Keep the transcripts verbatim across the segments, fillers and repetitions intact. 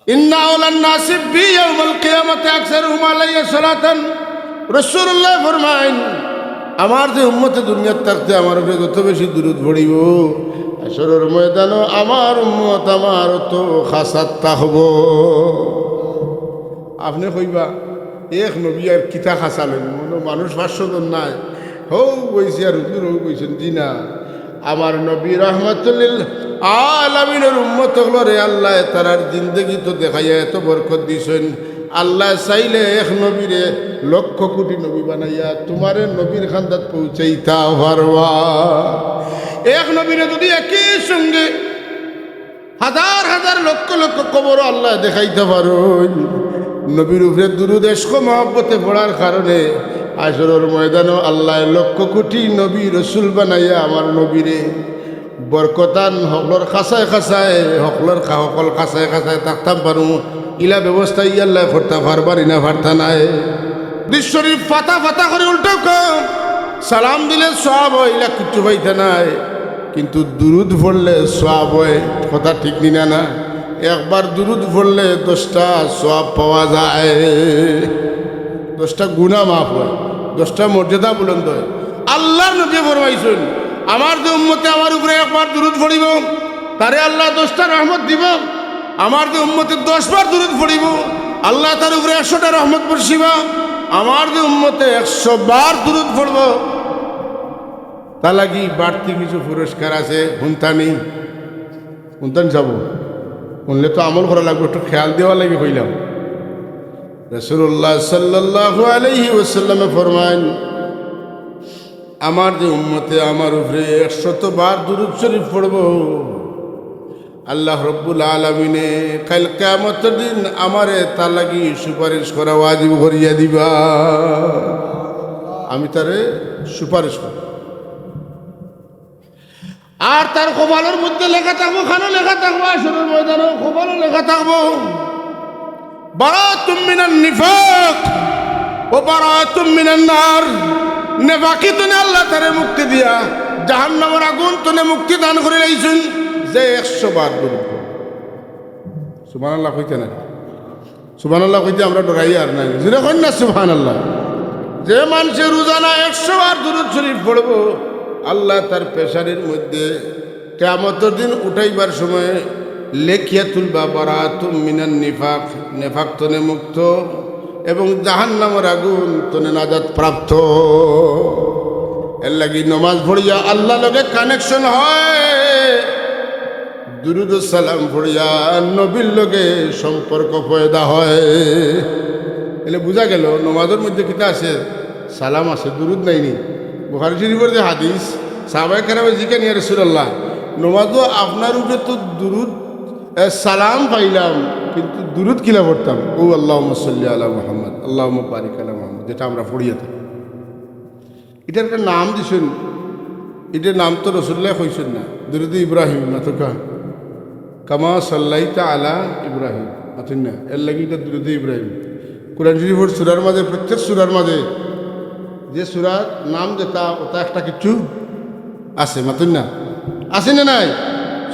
ইন্না আওলান নাসি বি ইয়াউমাল কিয়ামাতি আকসারুহুম আলাইয়া সালাতান। রাসূলুল্লাহ ফরমাইন, আমার যে উম্মতে দুনিয়াত থাকতে আমার উপরে যত বেশি দুরুদ পড়িবো, হাশরর ময়দানো আমার উম্মত আমার অত খাছাত থাকবো। আপনে কইবা, এক নবী আর কিতা খাছা লইন? মনো মানুষ পাঁচশো জন নায়, হউ বইছে আর হুজুর হউ বইছেন। জি না, আমার নবী রহমাতুল্লিল আলামিনর উম্মত অকলরে আল্লায় তারার জিন্দেগিত দেখাইয়া এত বরকত দিছইন। আল্লায় চাইলে এক নবীরে লক্ষ কোটি নবী বানাইয়া তুমারে নবীর খান্দাত পৌঁছাইতা পারবা। এক নবীরে যুদি একই সঙ্গে হাজার হাজার লক্ষ লক্ষ কবরো আল্লায় দেখাইতা পারইন, নবীর উপরে দুরুদ ইশক মহব্বতে পড়ার কারণে হাশরর ময়দানো আল্লায় লক্ষ কোটি নবী রসুল বানাইয়া আমার নবীরে বরকতান হকলর খাছায় খাছায়, হকলর খা-, হকল খাছায় খাছায় থাকতাম পারমু, ইলা ব্যবস্থা ই আল্লায় করতা পারবা নি না পারতা নায়? হাদিস শরীফ ফাতা ফাতা করি উল্টাউক্কা, সালাম দিলে সওয়াব অয়, ইলা কিচ্ছু পাইতা নায়। কিন্তু দুরুদ পড়লে সওয়াব অয়, কথা ঠিক নি না? না, একবার দুরুদ পড়লে দশটা সওয়াব পাওয়া যায়, দশটা গুনা মাফ অয়, দশটা মর্যাদা বুলন্দ অয়। আল্লার নবীয়ে ফরমাইছইন, আমার যে উম্মতে আমার উপরে একবার দুরুদ পড়িবো, তারে আল্লায় দশটা রহমত দিবো। আমার যে উম্মতে দশবার দুরুদ পড়িবো, আল্লায় তার উপরে একশোটা রহমত বর্ষিবা। আমার যে উম্মতে একশো বার দুরুদ পড়বো, তার লাগি বাড়তি কিছু পুরস্কার আছে। হুনতানি, হুনতানি যাবো, হুনলে তো আমল করা লাগবো, একটু খেয়াল দেওয়া লাগি কইলাম। রাসূলুল্লাহ সাল্লাল্লাহু আলাইহি ওয়াসাল্লামে ফরমাইন, আমার যে উম্মতে আমার উপরে একশত বার দুরুদ শরীফ পড়বো, আল্লাহ রব্বুল আলামিনে কাইল কিয়ামতর দিন আমারে তার লাগি সুপারিশ করা ওয়াজিব করিয়া দিবা। আমি তারে সুপারিশ করব। আর তার কপালর মধ্যে লেখা থাকবো, খানো লেখা থাকবো, হাশরর ময়দানো কপালো লেখা থাকবো, বারাআতুম মিনান নিফাক ওয়া বারাআতুম মিনান নার। নেফাকি তনে আল্লাহ তারে মুক্তি দিয়া জাহান্নামর আগুন তনে মুক্তি দান করি লাইছইন। যে একশো বার দুরুদ পড়ে। সুবহানাল্লাহ কইতা না? সুবহানাল্লাহ কইতে আমরা ডরাই আর নাই। জোরে কইন না সুবহানাল্লাহ। যে মানষে রোজানা একশো বার দুরুদ শরীফ পড়বো, আল্লাহ তার পেশানির মধ্যে কিয়ামতর দিন উঠাইবার সময় লেখিয়া তুলবা, বারাআতুম মিনান নিফাক, নেফাক তনে মুক্ত এবং জাহান্নামর আগুন তনে নাজাত প্রাপ্ত। এর লাগি নমাজ পড়িয়া আল্লাহ লগে connection হয়, দুরুদ ও সালাম পড়িয়া নবীর লগে সম্পর্ক পয়দা হয়। এলে বুঝা গেল নমাজর মধ্যে কিতা আছে? সালাম আছে, দুরুদ নাই নি? বুখারী শরীফর যে হাদিস, সাহাবায়ে কেরামে জিকাইন, "ইয়া রাসূলুল্লাহ, নমাজো আপনার উপরে তো দুরুদ, এ, সালাম পাইলাম, কিন্তু দুরুদ কিলা পড়তাম?" ও আল্লাহুম্মা সাল্লি আলা মুহাম্মদ, আল্লাহুম্মা বারিক আলা মুহাম্মদ, যেটা আমরা পড়িয়া থাকি। ইটার একটা নাম দিছইন, ইটার নাম তো রাসূলুল্লায় কইছইন না, দুরুদে ইব্রাহিম, মাতউক্কা, কামা সাল্লাইতা আলা ইব্রাহিম, মাতইন না, এর লাগি ইটা দুরুদে ইব্রাহিম। কোরআন শরীফর সূরার মাঝে, প্রত্যেক সূরার মাঝে যে সূরার নাম যেটা, ওটা একটা কিছু আছে, মাতইন না, আছে না নাই?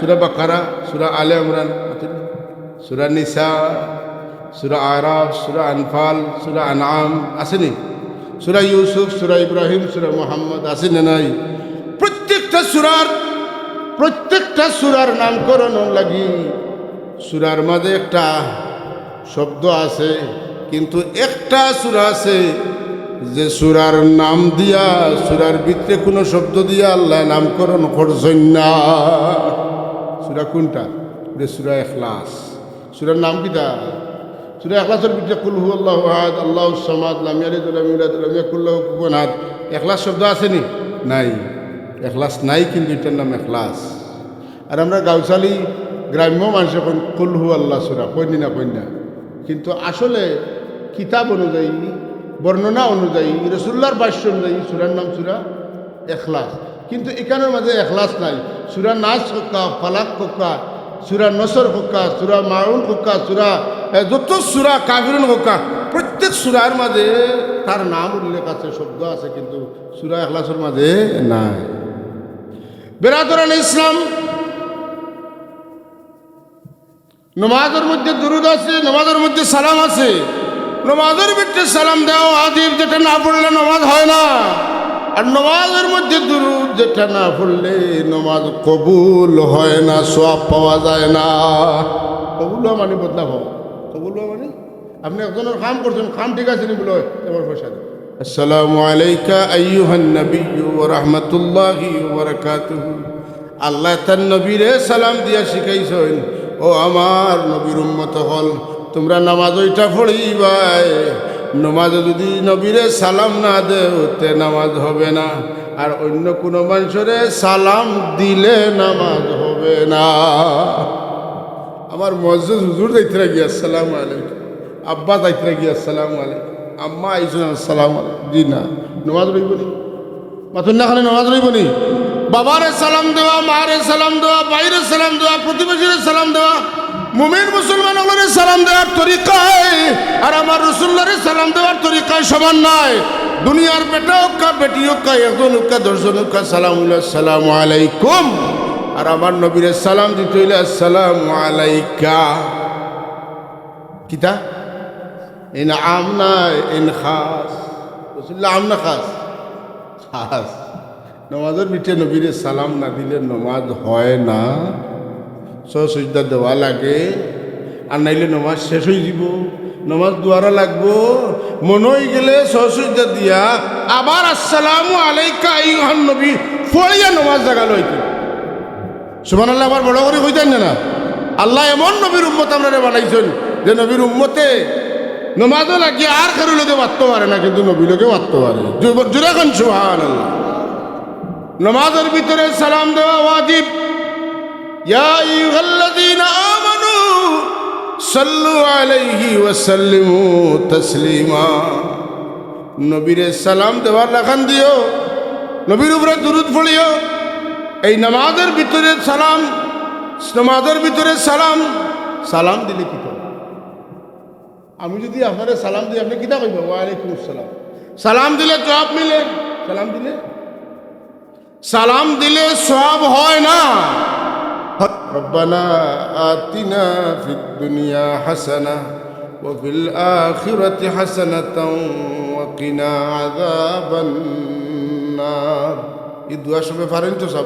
সূরা বাকারা, সূরা আলে ইমরান, মাতইন না? সূরা নিসা, সূরা আরাফ, সূরা আনফাল, সূরা আনআম, আছে নি? সূরা ইউসুফ, সূরা ইব্রাহিম, সূরা মুহাম্মদ, আছে না নাই? প্রত্যেকটা সূরার, প্রত্যেকটা সূরার নামকরণ লাগি সূরার মাঝে একটা শব্দ আছে, কিন্তু একটা সূরা আছে যে সূরার নাম দিয়া, সূরার ভিতরে কোনো শব্দ দিয়া আল্লায় নামকরণ করছইন না। সূরা কোনটা? এটা সূরা ইখলাস। সূরার নাম কিতা? সূরা ইখলাসর ভিতরে কুল হুয়াল্লাহু আহাদ, আল্লাহুস সামাদ, লাম ইয়ালিদ ওয়া লাম ইউলাদ ওয়া লাম ইয়াকুল লাহু কুফুয়ান আহাদ। ইখলাস শব্দ আছে নি? নাই। ইখলাস নাই, কিন্তু ইটার নাম ইখলাস। আর আমরা গাউছালি গ্রাম্য মানষে কইন কুল হুয়াল্লাহ সূরা, কইন নি না, কইন না। কিন্তু আসলে কিতাব অনুযায়ী, বর্ণনা অনুযায়ী, রাসূলুল্লাহর ভাষ্য অনুযায়ী সূরার নাম সূরা ইখলাস। কিন্তু ইখানর মাঝে ইখলাস নাই। সূরা নাস কউক্কা, ফালাক কউক্কা, সূরা নসর কউক্কা, সূরা মাউন কউক্কা, সূরা, এ, যত সূরা কাফিরুন কউক্কা, প্রত্যেক সূরার মাঝে তার নাম উল্লেখ আছে, শব্দ আছে, কিন্তু সূরা ইখলাসর মাঝে নাই। বেরাদরানে ইসলাম, নমাজর মধ্যে দুরুদ আছে, নমাজর মধ্যে সালাম আছে। নমাজর ভিতরে সালাম দেওয়া ওয়াজিব, যেটা না পড়লে নমাজ হয় না। আর নমাজর মধ্যে দুরুদ যেটা না পড়লে নমাজ কবুল হয় না, সওয়াব পাওয়া যায় না। কবুল হওয়া মানে বদলা হওয়া। কবুল হওয়া মানে আপনি একজনের কাম করছেন, কাম ঠিক আছে নি বলে, "এবার পয়সা দেন।" আসসালামু আলাইকা আইয়ুহান নাবিয়্যু ওয়া রাহমাতুল্লাহি ওয়া বারাকাতুহু। আল্লায় তার নবীরে সালাম দিয়া শিখাইছইন, "ও আমার নবীর উম্মত অকল, তুমরা নামাজ ওইটা পড়িবায়, নমাজে যদি নবীরে সালাম না দেও, তে নামাজ হবে না। আর অন্য কুনু মানষরে সালাম দিলে নামাজ হবে না।" আমার মুয়াজ্জিজ হুজুর যাইতরা গিয়া, "আসসালামু আলাইকুম।" আব্বা যাইতরা গিয়া, "আসসালামু আলাইকুম।" আম্মা আইছইন, "আসসালামু আলাইকুম।" জি না, নমাজ রইবো নি? মাতুন না, খালি নমাজ রইবো নি? বাবারে সালাম দেওয়া, মারে সালাম দেওয়া, ভাইরে সালাম দেওয়া, প্রতিবেশীরে সালাম দেওয়া, মুমিন মুসলমান অকলরে সালাম দেওয়ার তরিকায় আর আমার রসুলুল্লাহরে সালাম দেওয়ার তরিকায় সমান নায়। দুনিয়ার বেটা অউক্কা, বেটি অউক্কা, একজন অউক্কা, দশজন অউক্কা, সালাম অইলো আসসালামু আলাইকুম। আর আমার নবীরে সালাম দিতে অইলে আসসালামু আলাইকা। কিতা? ইন আম নায়, ইন খাস। রসুলুল্লাহ আম না খাস? খাস। নমাজর ভিতরে নবীরে সালাম না দিলে নমাজ হয় না। সহ সইজদা দেওয়া লাগে, আর নাইলে নমাজ শেষ অইযিবো, নমাজ দুয়ারা লাগবো। মনো অইগেলে সহ সইজদা দিয়া আবার "আসসালামু আলাইকা আইয়ুহান নবী" পড়িয়া নমাজ জাগালো অইতো। সুবহানাল্লাহ, আবার বড় করি কইতাম না, না? আল্লায় এমন নবীর উম্মত আমরারে বানাইছইন যে নবীর উম্মতে নমাজও লাগিয়া আর কেউর লগে মাততো পারে না, কিন্তু নবীর লগে মাততো পারে। জো-, জোরে কইন সুবহানাল্লাহ। নমাজর ভিতরে সালাম দেওয়া ওয়াজিব। ইয়া আইয়ুহাল্লাযীনা আমানু সাল্লু আলাইহি ওয়া সাল্লিমু তাসলিমা। নবীরে সালাম দেওয়ার লাখান দিও, নবীর উপরে দুরুদ পড়িও। এই নামাজর ভিতরে সালাম, নামাজর ভিতরে সালাম, সালাম দিলে কিতা? আমি যদি আপনারে সালাম দেই, আপনে কিতা কইবা? "ওয়া আলাইকুম আসসালাম।" সালাম দিলে জবাব মিলে, সালাম দিলে, সালাম দিলে সওয়াব হয় না। রব্বানা আতিনা ফিদ দুনিয়া হাসানা ওয়া ফিল আখিরাতি হাসানাতাও ওয়া কিনা আযাবান নার। এই দোয়া সবে পারেন তো সব?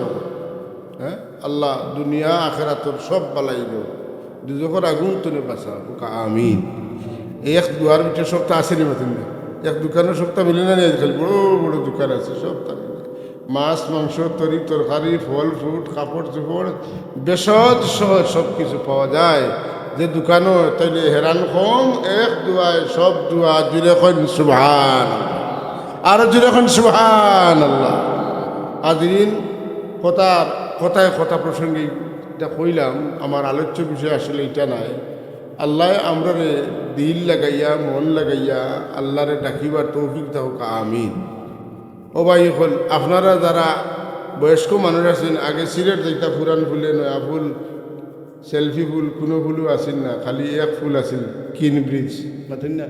হ্যাঁ, আল্লাহ দুনিয়া আখেরাতর সব বালাই দেও, দুজখর আগুন তনে বাঁচাও, কউক্কা আমিন। এই এক দোয়ার ভিতরে সবটা আছে নি, মাতুন না? এক দোকানো সবটা মিলে না নি? আজকাল বড় বড় দোকান আছে, সবটা মিলে। মাছ, মাংস, তরি, তরকারি, ফল, ফ্রুট, কাপড় চোপড়, ভেষজ সহ সব কিছু পাওয়া যায়। যে দোকানো, তাইলে হেরান কম, এক দোয়ায় সব দোয়া। জোরে কইন সুবহান, আরো জোরে কইন সুবহানাল্লাহ। হাজিরিন, কথার, কথায় কথা প্রসঙ্গে ইটা কইলাম, আমার আলোচ্য বিষয় আসলে ইটা নায়। আল্লায় আমরারে দিল লাগাইয়া, মন লাগাইয়া আল্লারে ডাকিবার তৌফিক দেউক্কা, আমিন। ও ভাই অকল, আপনারা যারা বয়স্ক মানুষ আছইন, আগে সিলেট যাইতা পুরান ফুলে, নয়া ফুল, সেলফি ফুল, কুনু ফুলও আছিল না, খালি এক ফুল আছিল, কিন ব্রিজ, মাতুন না?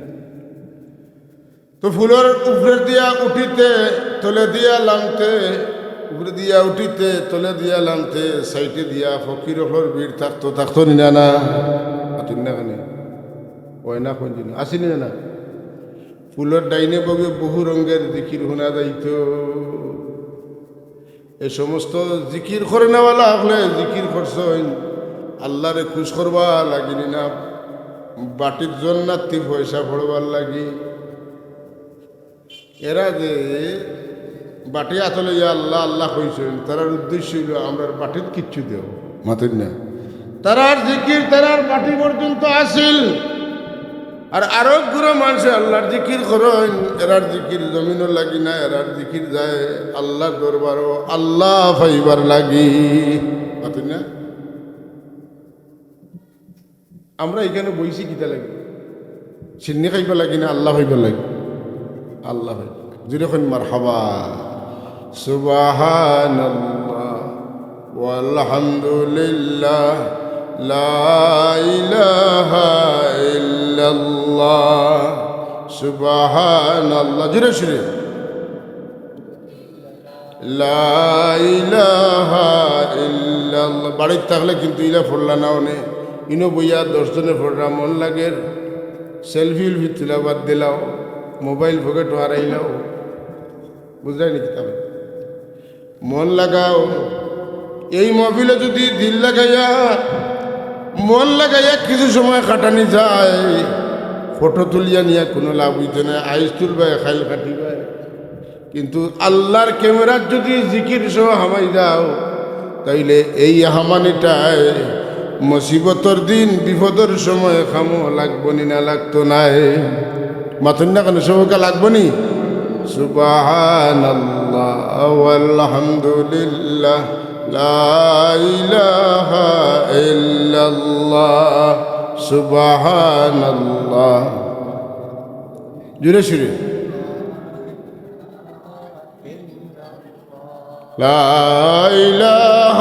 তো ফুলর উপরে দিয়া উঠিতে, তলে দিয়া লামতে, উপরে দিয়া উঠিতে, তলে দিয়া লামতে, সাইডে দিয়া ফকির অকলর ভিড় থাকতো, থাকতো নি না, না? মাতুন না কেনে? অয় না কোন দিন? আছিল নি না? ফুলর ডাইনে বামে বহু রঙের জিকির হুনা যাইতো। এই সমস্ত জিকির করনেওয়ালা অকলে জিকির করছইন, আল্লারে খুশ করবার লাগি নি না, বাটিত জন্নাতি পয়সা পড়বার লাগি। এরা যে বাটি আতো লইয়া আল্লাহ, আল্লাহ কইছইন, তারার উদ্দেশ্য অইলো আমরার বাটিত কিচ্ছু দেও, মাতুন না? তারার জিকির তারার বাটি পর্যন্ত আছিল। আর আরো গুরা মানষে আল্লার জিকির করইন, এরার জিকির জমিনো লাগি না, এরার জিকির যায় আল্লার দরবারো, আল্লাহ পাইবার লাগি। মাতুন না? আমরা ইখানো বইছি কিতা লাগি? শিন্নি খাইবার লাগি না, আল্লাহ পাইবার লাগি? আল্লাহ পাইবার লাগি। জোরে কইন মারহাবা। সুবহানাল্লাহ। ওয়ালহামদুলিল্লাহ, লা ইলাহা ইল্লাল্লাহ, সুবহানাল্লাহ। জোরে জোরে। লা ইলাহা ইল্লাল্লাহ। বাড়িত থাকলে কিন্তু ইলা পড়লা না অনে। ইনো বইয়া দশ জনে পড়রা মন লাগের, সেলফি উলফি তুলা বাদ দিলাও, মোবাইল পকেটো হারাইলাও, বুঝরায় নি কিতা? মন লাগাও। এই মহফিলো যুদি দিল লাগাইয়া, মন লাগাইয়া কিছু সময় কাটানি যায়, ফটো তুলিয়া নিয়া কুনু লাভ অইতো নায়। আইজ তুলবায়, কাইল কাটিবায়। কিন্তু আল্লার ক্যামেরাত যুদি জিকির সহ হামাই যাও, তাইলে এই হামানিটায় মুসিবতর দিন, বিপদর সময় কামো লাগবো নি না লাগতো নায়? মাতইন না কেনে, সবকা লাগবো নি? সুবহানাল্লাহ ওয়ালহামদুলিল্লাহ, লা ইলাহা ইল্লাল্লাহ, সুবহানাল্লাহ। জোরে সুরে। لا إله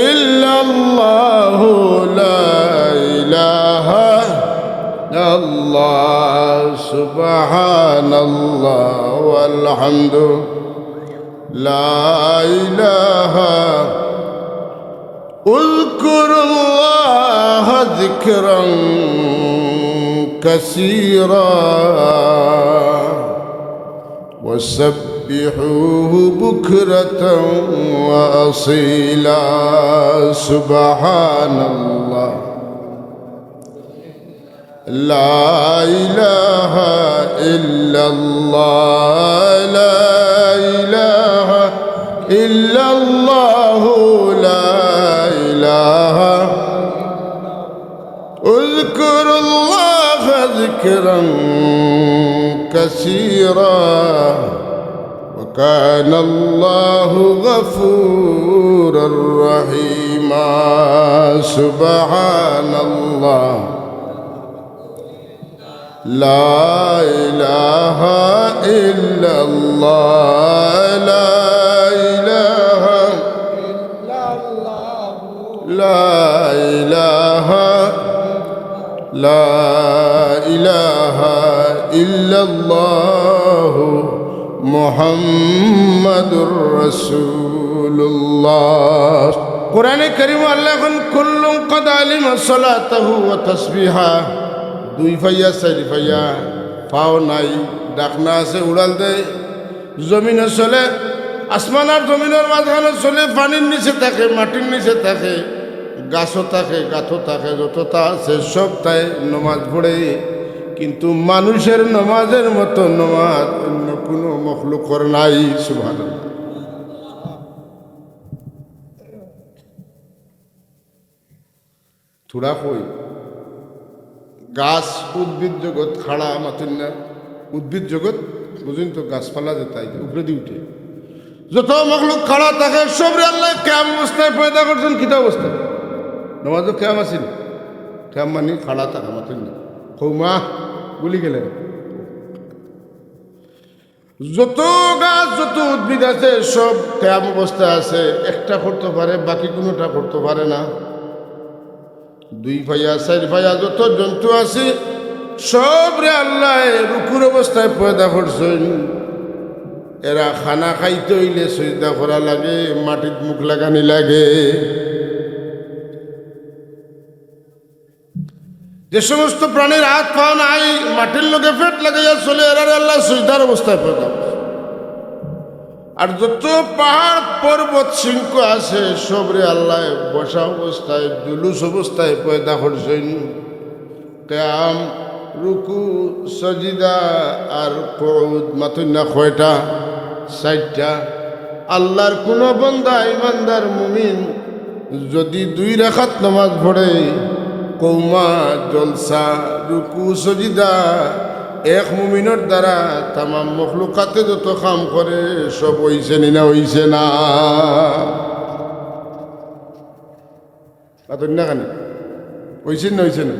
إلا الله، لا إله إلا الله، سبحان الله والحمد، لا إله، اذكروا الله ذكرا كثيرا، وسبحوه بكرة وأصيلا. سبحان الله. لا إله إلا الله. لا إله إلا الله. لا إله اذكروا الله ذكرا كثيرا، وكان الله غفورا رحيما. سبحان الله. لا إله إلا الله. لا إله، لا إله، لا إله إلا الله محمد رسول الله. কোরআনে কারীমো আল্লায় কইন, كل قد علم صلاته وتسبيحه। দুই পাইয়া, চাইর পাইয়া, পাও নাই, ডাকনা আছে, উড়াল দেয়, জমিনো চলে, আসমান আর জমিনর মাঝখানো চলে, পানির নিচে থাকে, মাটির নিচে থাকে, গাছো থাকে, গাথো থাকে, যততা আছে সবতায় নমাজ পড়ে, কিন্তু মানুষের নমাজের মতো নমাজ অন্য কুনু মখলুকর নাই। সুবহানাল্লাহ। থুড়া কই। গাছ, উদ্ভিদ জগৎ খাড়া, মাতইন না? উদ্ভিদ জগৎ, বুঝইন তো, গাছপালা যেতা উপরেদি উঠে। যত মখলুক খাড়া থাকে, সবরে আল্লায় কিয়াম অবস্থায় পয়দা করছইন। কিতা অবস্থায়? নমাজো কিয়াম আছিল। কিয়াম মানি খাড়া থাকা, মাতইন না? কওমা, ভুলি গেলে। যত গাছ, যত উদ্ভিদ আছে, সব কিয়াম অবস্থায় আছে। একটা করতো পারে, বাকি কুনুটা করতো পারে না। দুই পাইয়া, চাইর পাইয়া যত জন্তু আছে, সবরে আল্লায় রুকুর অবস্থায় পয়দা করছইন। এরা খানা খাইতে অইলে সইজদা করা লাগে, মাটিত মুখ লাগানি লাগে। যে সমস্ত প্রাণীর আত পাও নাই, মাটির লগে পেট লাগাইয়া চলে, এরারে আল্লায় সইজদার অবস্থায় পয়দা করছে। আর যত পাহাড়, পর্বত, শৃঙ্গ আছে, সবরে আল্লায় বসা অবস্থায়, জুলুস অবস্থায় পয়দা করছইন। কিয়াম, রুকু, সজিদা আর কুউদ, মাতইন না কয়টা? চাইরটা। আল্লার কুনু বান্দা, ইমানদার মুমিন, যুদি দুই রাকাত নামাজ পড়ে, কওমা, জলসা, রুকু, সজিদা, এক মুমিনর দ্বারা তামাম মখলুকাতে যত কাম করে, সব অইছে নি না অইছে না? মাতইন না কেনে? অইছে না অইছে না?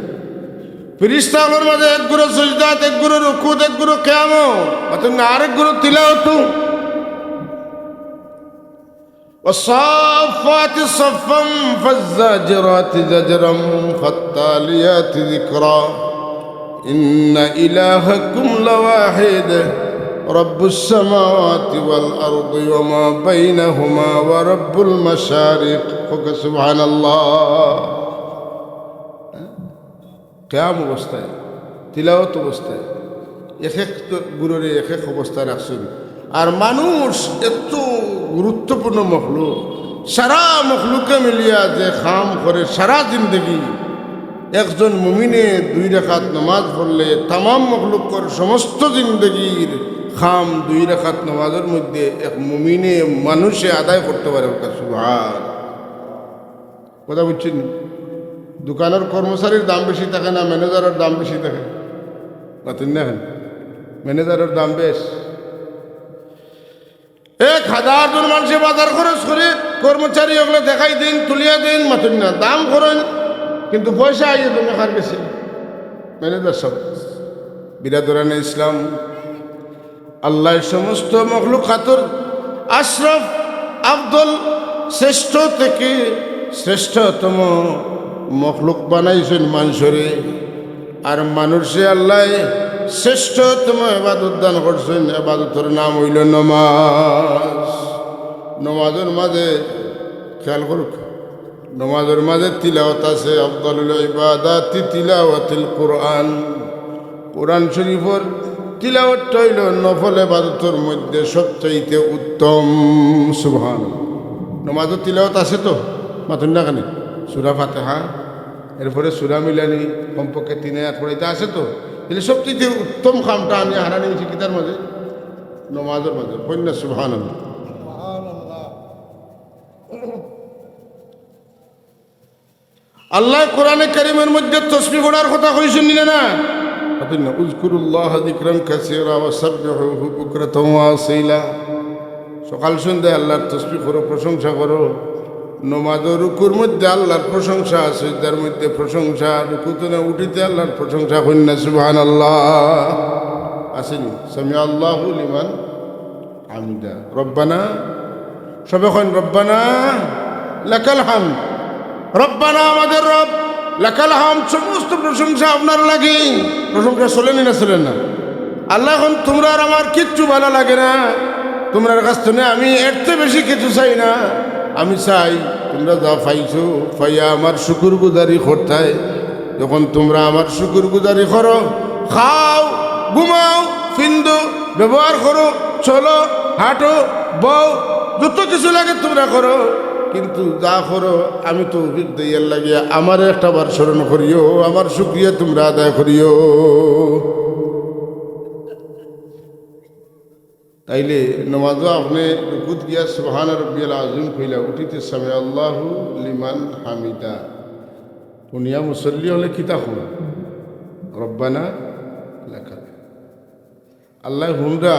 ফিরিস্তা অকলর মাঝে এক গুরু সজদাত, এক গুরু রুকুত, এক গুরু কিয়ামো, মাতইন না, আরেক গুরু তিলাওয়াতো। والصافات صفا فالزاجرات زجرا فالتاليات ذكرا إن إلهكم لواحد رب السماوات والأرض وما بينهما ورب المشارق. কউক্কা সুবহানাল্লাহ। কেয়াম অবস্থায়, তিলাওয়াত অবস্থায়, এক এক গুরুরে এক এক অবস্থায় রাখছইন। আর মানুষ এত গুরুত্বপূর্ণ মখলুক, সারা মখলুকে মিলিয়া যে কাম করে সারা জিন্দেগি, একজন মুমিনে দুই রাকাত নামাজ পড়লে তামাম মখলুকর সমস্ত জিন্দেগির কাম দুই রাকাত নামাজর মধ্যে এক মুমিনে মানুষে আদায় করতে পারে। সুবহান। কথা বুঝছইন নি? দোকানর কর্মচারীর দাম বেশি থাকে না ম্যানেজারর দাম বেশি থাকে? মাতইন না কেনে? ম্যানেজারর দাম বেশ। এক হাজার জন মানষে বাজার খরচ করে, কর্মচারী অকলে দেখাই দেইন, তুলিয়া দেইন, মাতইন না, দাম করইন, কিন্তু পয়সা আইয়ে জমে কার গেছে? Manager sub. বিরাদরানে ইসলাম, আল্লায় সমস্ত মখলুকাতর আশরাফ, আফদল, শ্রেষ্ঠ থেকে শ্রেষ্ঠতম মখলুক বানাইছইন মানষরে। আর মানষরে আল্লায় শ্রেষ্ঠতম ইবাদত দান করছইন, ইবাদতর নাম অইলো নমাজ। নমাজর মাঝে, খেয়াল করউক্কা, নমাজর মাঝে তিলাওয়াত আছে, আফদালুল ইবাদাতি তিলাওয়াতুল কুরআন। কোরআন শরীফর তিলাওয়াতটা অইলো নফল ইবাদতর মধ্যে সবচাইতে উত্তম। সুবহানাল্লাহ। নমাজর তিলাওয়াত আছে তো, মাতইন না কেনে? সূরা ফাতিহা, এরপরে সূরা মিলানি, কমপক্ষে তিন আয়াত পড়াইতা আছে তো। তাইলে সবচাইতে উত্তম কামটা আমি হারানি হইছি কিতার মাঝে? নমাজর মাঝে। কইন না সুবহানাল্লাহ। আল্লায় কোরআনে কারীমর মধ্যে তসবিহ পড়ার কথা কইছইন নি না? মাতইন না, "উযকুরুল্লাহা যিকরান কাসীরা ওয়া সাব্বিহুহু বুকরাতাও ওয়া আসীলা।" সকাল সন্ধ্যায় আল্লার তসবিহ করো, প্রশংসা করো। নমাজর রুকুর মধ্যে আল্লার প্রশংসা, সিজদার মধ্যে প্রশংসা, রুকু তনে উঠিতে আল্লার প্রশংসা। কইন না সুবহানাল্লাহ। আছে নি? সামিআল্লাহু লিমান হামিদা। রব্বানা, সবে কইন, "রব্বানা লাকাল হামদ।" রব্বানা, আমাদের রব, লাকাল হামদ, সমস্ত প্রশংসা আপনার লাগি। প্রশংসা চলে নি না চলে না? আল্লায় কইন, "তুমরার আমার কিচ্ছু ভালা লাগে না, তুমরার কাছ তনে আমি এর তে বেশি কিছু চাই না। আমি চাই তুমরা যা পাইছো, পাইয়া আমার শুকুরগুজারি করতায়।" যখন তুমরা আমার শুকুরগুজারি করো, খাও, ঘুমাও, ফিন্দো, ব্যবহার করো, চলো, হাঁটো, বও, যত কিছু লাগে তুমরা করো, কিন্তু যা করো আমি তৌফিক দেইয়ার লাগিয়া আমারে একটা বার স্মরণ করিও, আমার শুকরিয়া তুমরা আদায় করিও। তাইলে নমাজো আপনে রুকুত গিয়া সুবহান রব্বিয়াল আযীম কইলা, উঠিতে সামিআল্লাহু লিমান হামিদা। হুনিয়া মুসল্লি অকলে কিতা কইন? রব্বানা লাকাল। আল্লায় হুনরা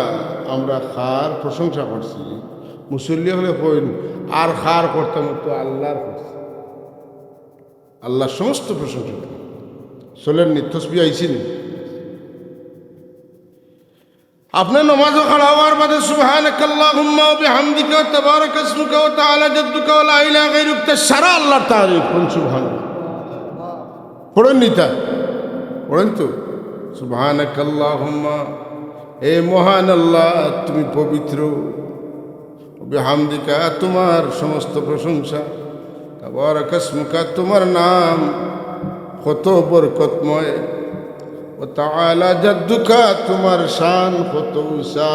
আমরা কার প্রশংসা করছি। মুসল্লি অকলে কইন, আর কার করতাম, তো আল্লার করছি। আল্লার সমস্ত প্রশংসা। চলেন নি, তসবিহ আইছে নি? আপনে নমাজো খাড়া অওয়ার বাদে সুবহানাকাল্লাহুম্মা ওয়া বিহামদিকা ওয়া তাবারাকা ইসমুকা ওয়া তাআলা জাদ্দুকা ওয়া লা ইলাহা গায়রুক, তে সারা আল্লার তারিফ। কইন সুবহানাল্লাহ। পড়ইন নি তা? পড়ইন তো। সুবহানাকাল্লাহুম্মা, এ মহান আল্লাহ, তুমি পবিত্র। ওয়া বিহামদিকা, তুমার সমস্ত প্রশংসা। তাবারাকা ইসমুকা, তুমার নাম কত বরকতময়। ওয়া তাআলা জাদ্দুকা, তুমার শান কত উঁচা।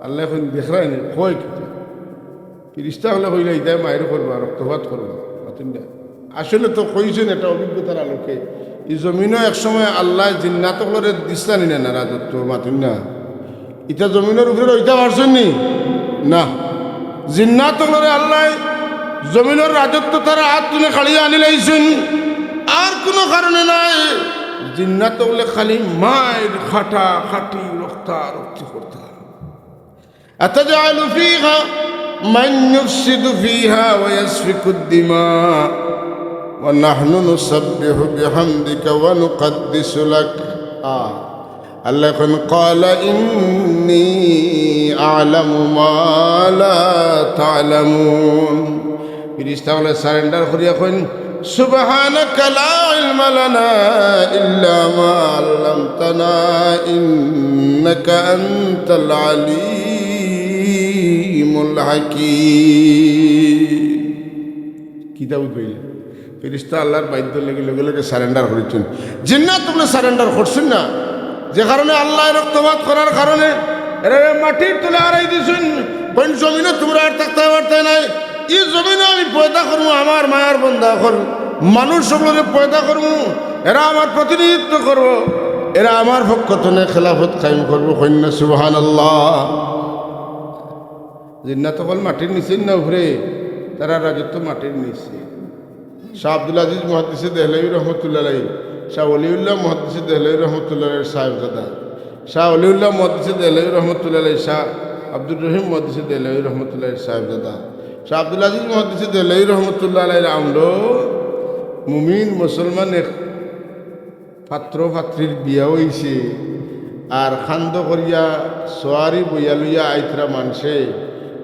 আল্লায় কইন, দেখরায় নি, কয় কিতা? ফিরিস্তা অকলে কইলা, ইতায় মাইর করবা, রক্তপাত করবা। মাতইন না। আসলে তো কইছইন এটা অভিজ্ঞতার আলোকে। ই জমিনো এক সময় আল্লায় জিন্নাত অকলরে দিছলা নি না রাজত্ব, মাতইন না। ইতা জমিনর উপরে রইতা পারছইন নি? না। জিন্নাত অকলরে আল্লায় জমিনর রাজত্ব তারার আত তনে কাড়িয়া আনিলাইছইন। আর কুনু কারণে নায়। জিন্নাত অকলে খালি মাইর, কাটা কাটি, রক্তা রক্তি করতা। أتجعل فيها من يفسد فيها ويسفك الدماء ونحن نسبح بحمدك ونقدس لك। আ, আল্লায় কইন, قال إني أعلم ما لا تعلمون। ফিরিস্তা অকলে surrender করিয়া কইন, سبحانك لا علم لنا إلا ما علمتنا إنك أنت العليم الحكيم। কিতা কইলা? ফিরিস্তা আল্লাহর বায়দর লাগি লগে লগে সারেন্ডার করিছইন। জিন্নাত অকলে সারেন্ডার করছইন না, যে কারণে আল্লায় রক্তপাত করার কারণে এরারে মাটির তলে হারাই দিছইন। কইন, "জমিনো তুমরা আর থাকতায় পারতায় নায়, ই জমিনো আমি পয়দা করমু আমার মায়ার বন্দা অকল, মানুষ অকলরে পয়দা করমু, এরা আমার প্রতিনিধিত্ব করবো, এরা আমার পক্ষ তনে খেলাফত কায়েম করবো।" কইন না সুবহানাল্লাহ। জিন্নাত অকল মাটির নিচে না উপরে, তারার রাজত্ব মাটির নিচে। শাহ আব্দুল আজিজ মুহাদ্দিসে দেহলভী রহমতুল্লাহ আলাইহি, শাহ ওলিউল্লাহ মুহাদ্দিসে দেহলভী রহমতুল্লাহ আলাইহির সাহেবজাদা, শাহ ওলিউল্লাহ মুহাদ্দিসে দেহলভী রহমতুল্লাহ আলাইহি, শাহ আব্দুর রহিম মুহাদ্দিসে দেহলভী রহমতুল্লাহ আলাইহির সাহেবজাদা, শাহ আব্দুল আজিজ মুহাদ্দিসে দেহলভী রহমতুল্লাহ আলাইহির আমলো মুমিন মুসলমান এক পাত্র পাত্রীর বিয়া অইছে, আর খান্দ করিয়া সোয়ারি বইয়া লইয়া আইতরা মানষে,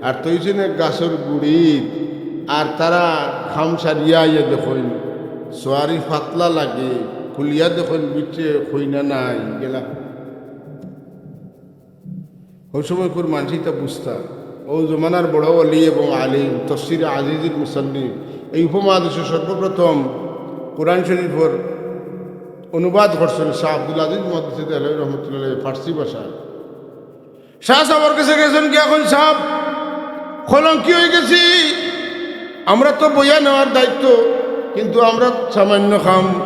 আর থইছইন এক গাছর গুড়িত, আর তারা কাম সারিয়া আইয়া দেখইন সোয়ারি পাতলা লাগে, খুলিয়া দেখইন ভিতরে কইনা নাই, গেলা। অউ সময়কুর মানষে ইতা বুঝতা। অউ জমানার বড় অলি এবং আলিম, তফসিরে আজিজুল মুসান্নিফ, এই উপমহাদেশে সর্বপ্রথম কোরআন শরীফর অনুবাদ করছইন শাহ আব্দুল আজিজ মুহাদ্দিসে দেহলভী রহমতুল্লাহ আলাইহি ফার্সি ভাষায়। শাহ সাবর গেছে গেছইন গিয়া কইন, "সাব, কলঙ্কি অইগেছি, আমরা তো বইয়া নেওয়ার দায়িত্ব, কিন্তু আমরা সামান্য কাম,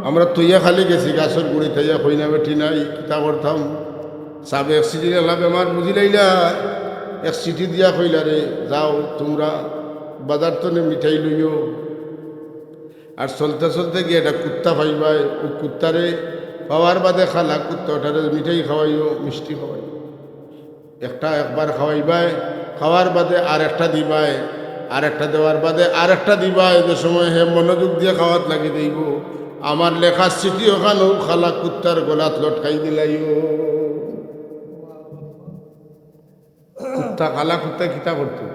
আমরা থইয়া খালি গেছি, গাছর গুড়িত আইয়া কইনা বেটি নাই, কিতা করতাম?" সাবে এক চিঠি লেখলা, বেমার বুঝিলাইলা, এক চিঠি দিয়া কইলা, "রে, যাও তুমরা বাজার তনে মিঠাই লইও, আর চলতে চলতে গিয়া একটা কুত্তা পাইবায়, অউ কুত্তারে পাওয়ার বাদে খালা কুত্তা, ওটারে মিঠাই খাওয়াইও, মিষ্টি খাওয়াইও। একটা একবার খাওয়াইবায়, খাওয়ার বাদে আর একটা দিবায়, আর একটা দেওয়ার বাদে আর একটা দিবায়, যে সময় হে মনোযোগ দিয়া খাওয়াত লাগি যাইবো, আমার লেখা চিঠি অখান অউ খালা কুত্তার গলাত লটকাই দিলাইও।" কুত্তা, কালা কুত্তা কিতা করতো?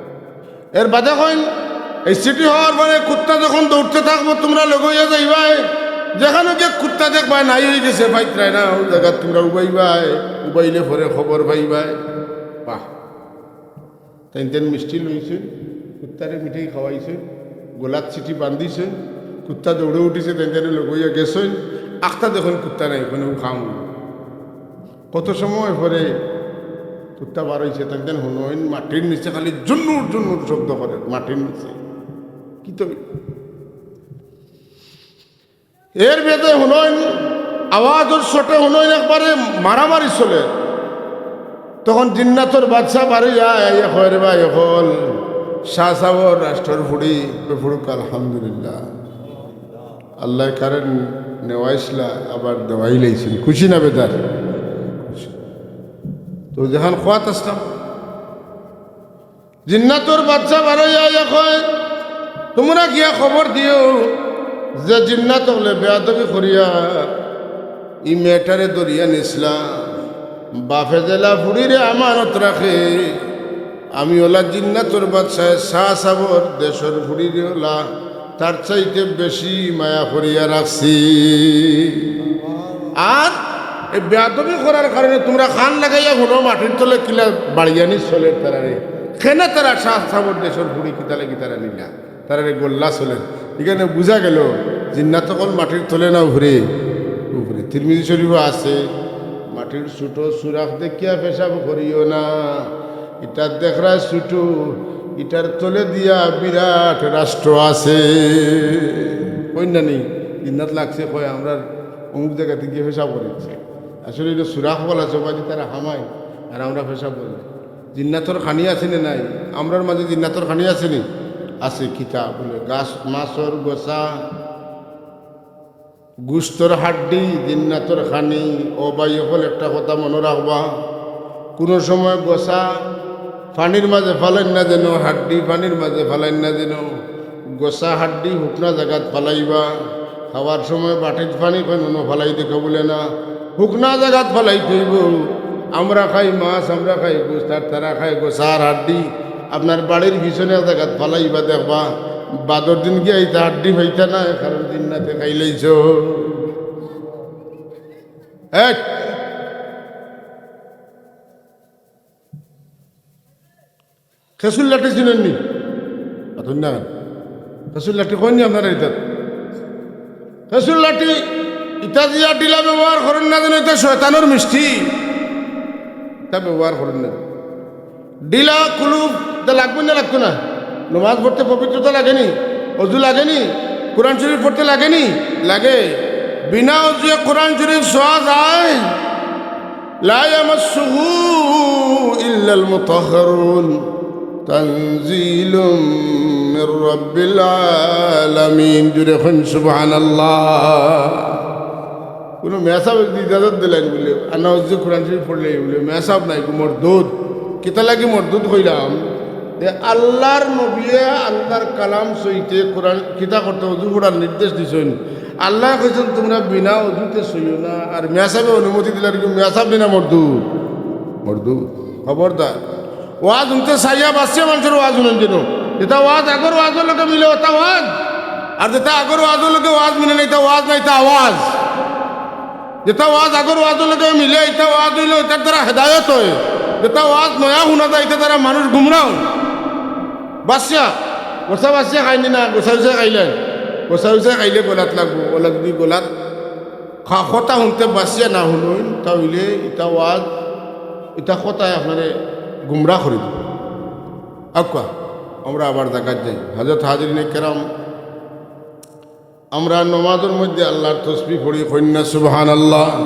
এর বাদে কইন, "এই চিঠি হওয়ার পরে কুত্তা যখন দৌড়তে থাকবো, তুমরা লগে অইয়া যাইবায়, যেখানো গিয়া কুত্তা দেখবায় নাই অইগেছে, পাইতরায় না, অউ জাগাত তুমরা উবাইবায়, উবাইলে পরে খবর পাইবায়।" বাহ! তাইন তাইন মিষ্টি লইছইন, কুত্তারে মিঠাই খাওয়াইছইন, গলাত চিঠি বান্ধিছইন, কুত্তা দৌড়ে উঠিছে, তাইন তাইন লগে অইয়া গেছইন, আখতা দেখইন কুত্তা নাই, কুনু কাম অইল। কত সময় পরে কুত্তা বার অইছে, তাইন তাইন হুনইন মাটির নিচে খালি জুন্নুর জুন্নুর শব্দ করের মাটির নিচে। কিতা অইল? এর বাদে হুনইন, আওয়াজর চোটে হুনইন একবারে মারামারি চলের। তখন জিন্নাতর বাদশা বারইয়া আইয়া কয়, "রে ভাই অকল, শাহ সাবর রাষ্ট্রর ফুড়ি, ফুড়ুক আলহামদুলিল্লাহ। আল্লায় কারে নেওয়াইছলা, আবার দেওয়াইলাইছইন।" খুশি না বেজার? খুশি। তো যেখান কওয়াত আছলাম, জিন্নাতর বাদশা বারইয়া আইয়া কয়, "তুমরা গিয়া খবর দিও যে জিন্নাত অকলে বেয়াদবি করিয়া ই মেয়েটারে ধরিয়া নিছলা, বাফে যেলা ফুড়িরে আমানত রাখে, আমি অলা জিন্নাতর বাদশায় শাহ সাবর দেশর ফুড়িরে অলা তার চাইতে বেশি মায়া করিয়া রাখছি। আর এই বেয়াদবি করার কারণে তুমরা কান লাগাইয়া হুনো মাটির তলে কিলা বাড়িয়ানি চলের তারারে, কেনে তারা শাহ সাবর দেশর ফুড়ি কিতা লাগি তারা নিলা, তারারে গল্লা চলের।" ইখানে বুঝা গেল জিন্নাত অকল মাটির তলে না উপরে? উপরে। তিরমিজি শরীফো আছে, "মাটির ছোট সুরাখ দেখিয়া পেশাব করিও না, ইটা দেখরায় ছোট, ইটার তলে দিয়া বিরাট রাষ্ট্র আছে।" কইন না নি? জিন্নাত লাগছে, কয়, "আমরা অমুক জাগাত গিয়া পেশাব করি।" আসলে ইটা সুরাখ বলা আছে, বাদে তারা হামায়, আর আমরা পেশাব করি। জিন্নাতর খানি আছে নি নাই? আমরার মাঝে জিন্নাতর খানি আছে নি? আছে। কিতা বলে? গাছ, মাছর গোছা, গুস্তর হাড্ডি, জিন্নাতর খানি। ও ভাই অকল, একটা কথা মনো রাখবা, কুনু সময় গোছা পানির মাঝে ফালাইন না যেন, হাড্ডি পানির মাঝে ফালাইন না যেন। গোছা হাড্ডি হুকনা জাগাত ফালাইবা, খাওয়ার সময় বাটিত পানি কুনু ফালাই দেখো বলে না, হুকনা জাগাত ফালাই থইব। আমরা খাই মাছ, আমরা খাই গোস্ত, আর তারা খায় গোছা আর হাড্ডি। আপনার বাড়ির পিছনে এক জাগাত ফালাইবা, দেখবা বাদর দিন গিয়া ইতা হাড্ডি পাইতা না, কারণ জিন্নাতে খাইলাইছ। এক খেসুর লাঠি চিনইন নি? আতুন না। খেসুর লাঠি কইন নি আপনারা ইতাত? রসুল লাঠি, ইতা দিয়া ঢিলা ব্যবহার করইন না যেন ইতা শয়তানর মিষ্টি। ইতা ব্যবহার করইন না। ঢিলা কুলুপ, ইতা লাগবো না লাগতো না? নমাজ পড়তে পবিত্রতা লাগেনি? অজু লাগেনি? কোরআন শরীফ পড়তে লাগেনি? লাগে। বিনা অজুয়ে কোরআন শরীফ ছোঁয়া যায়? لا يمسه إلا المطهرون تنزيل من رب العالمين. জোরে কইন সুবহানাল্লাহ। কুনু মেসাব যদি ইজাজত দিলাইন বুলে, আনা অজু কোরআন শরীফ পড়লে বুলে, মেসাব নায়, ইগু মরদুদ। কিতা লাগি মরদুদ কইলাম? যে আল্লার নবিয়ে আল্লার কালাম সইতে কোরআন কিতা করতে অজু পড়ার নির্দেশ দিছইন। আল্লায় কইছইন, "তুমরা বিনা অজুতে সইও না।" আর মেসাবে অনুমতি দিলার, ইগু মেসাব নি না মরদুদ? মরদুদ। খবরদার। ওয়াজ হুনতে চাইয়া বাচিয়া মানষর ওয়াজ হুনইন যেন। যেতা ওয়াজ আগর ওয়াজর লগে মিলে, ওতা ওয়াজ। আর যেতা আগর ওয়াজর লগে ওয়াজ মিলে না, ইতা ওয়াজ না, ইতা আওয়াজ। যেতা ওয়াজ আগর ওয়াজর লগে মিলে, ইতা ওয়াজ অইলে ইতার দ্বারা হেদায়ত অয়। যেতা ওয়াজ নয়া হুনা যায়, ইতার দ্বারা মানুষ গুমরা অয়। বাচিয়া, গোসা বাচিয়া খাইনি না, গোসা উসা খাইলে, গোসা উসা খাইলে গলাত লাগবো। অলা যদি গলাত খা-, কথা হুনতে বাচিয়া না হুনইন, তা অইলে ইতা ওয়াজ, ইতা কথায় আপনারে গুমরা করি দিবো। আউক্কা, আমরা আবার জাগাত যাই। হযরত হাজিরিনে কেরাম, আমরা নমাজর মধ্যে আল্লার তসবিহ পড়ি, কইন না সুবহানাল্লাহ।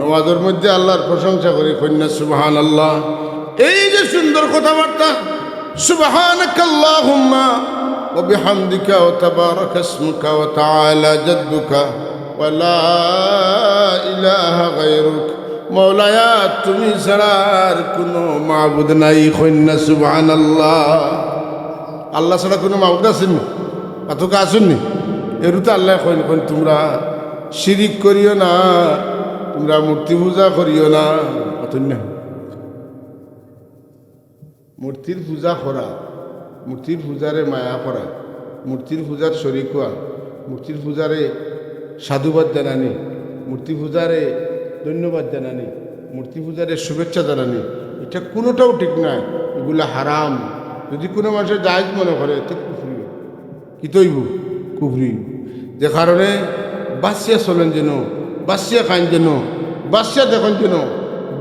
নমাজর মধ্যে আল্লার প্রশংসা করি, কইন না সুবহানাল্লাহ। এই যে সুন্দর কথাবার্তা, سبحانك اللهم وبحمدك وتبارك اسمك وتعالى جدك ولا إله غيرك। মওলায়া, তুমি ছাড়া আর কুনু মাবুদ নাই, কইন না সুবহানাল্লাহ। আল্লা ছাড়া কুনু মাবুদ আছেনি? পাতকা আছেনি? এরুতে আল্লায় কইন, কইন, "তুমরা শিরিক করিও না, তুমরা মূর্তি পূজা করিও না।" অতএব না। মূর্তির পূজা করা, মূর্তির পূজারে মায়া করা, মূর্তির পূজাত শরিক অওয়া, মূর্তির পূজারে সাধুবাদ জানানি, মূর্তি পূজারে ধন্যবাদ জানানি, মূর্তি পূজারে শুভেচ্ছা জানানি, ইতা কুনুটাউ ঠিক নায়, ইগুলা হারাম। যুদি কুনু মানষে জায়েজ মনে করে, তে কুফরি। কিতা অইবো? কুফরি। যে কারণে বাচিয়া চলইন যেন, বাচিয়া খাইন যেন, বাচিয়া দেখইন যেন,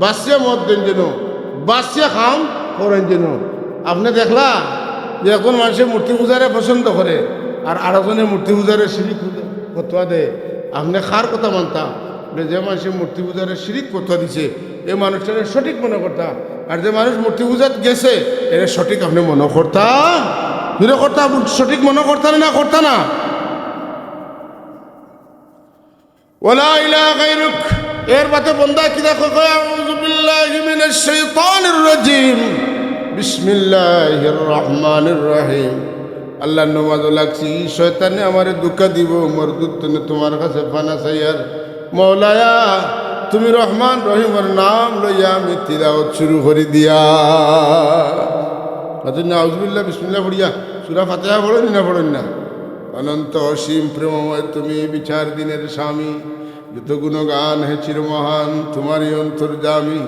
বাচিয়া মত দেইন যেন, বাচিয়া কাম করইন যেন। আপনে দেখলা যে একজন মানষে মূর্তি পূজারে পছন্দ করে, আর আরকজনে মূর্তি পূজারে শিরিক ফতোয়া দেয়, আপনে কার কথা মানতা? বলে, যে মানষে মূর্তি পূজারে শিরিক ফতোয়া দিছে, এ মানুষটারে সঠিক মনে করতা, আর যে মানুষ মূর্তি পূজাত গেছে, এরে সঠিক আপনে মনে করতা, জোরে করতা, সঠিক মনে করতা না, না করতা না? ولا إله غيرك। এর বাদে বন্দা কিতা কয়? কয়, أعوذ بالله من الشيطان الرجيم। بسم الله الرحمن الرحيم। আল্লার নমাজো লাগছি, শয়তানে আমারে ধুকা দিবো, মরদুদ তনে তুমার কাছে পানা চাইয়ার। মওলায়া, তুমি রহমান রহিমর নাম লইয়া আমি তিলাওয়াত শুরু করি দিয়া। অথচ না, আউযুবিল্লাহ, বিসমিল্লাহ পড়িয়া সূরা ফাতিহা পড়ইন না, পড়ইন না। অনন্ত অসীম প্রেমময় তুমি, বিচার দিনের স্বামী, যত গুণগান হে চিরমহান, তুমারই অন্তর্যামী।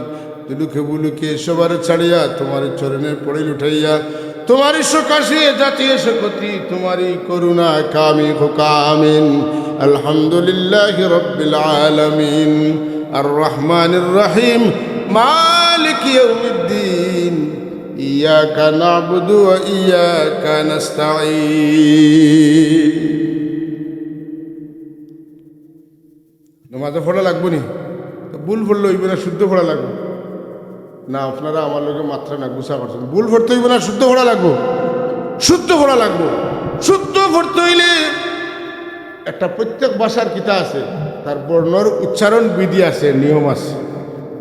দুলুকে বুলুকে সবার ছাড়িয়া, তুমার চরণে পড়ি লুটাইয়া, তুমারই সকাশে জাতি এসে ক্ষতি, তুমারই করুণা কামী হোক আমিন। الحمد لله رب العالمين الرحمن الرحيم مالك يوم الدين إياك نعبد وإياك نستعين। নমাজো পড়া লাগবো নি? তো ভুল পড়লে অইবো না, শুদ্ধ পড়া লাগবো। না, আপনারা আমার লগে মাতরা না, গুসা করছেন। ভুল পড়তে অইবো না, শুদ্ধ পড়া লাগবো? শুদ্ধ পড়া লাগবো। শুদ্ধ পড়তে অইলে একটা প্রত্যেক ভাষার কিতা আছে, তার বর্ণর উচ্চারণ বিধি আছে, নিয়ম আছে।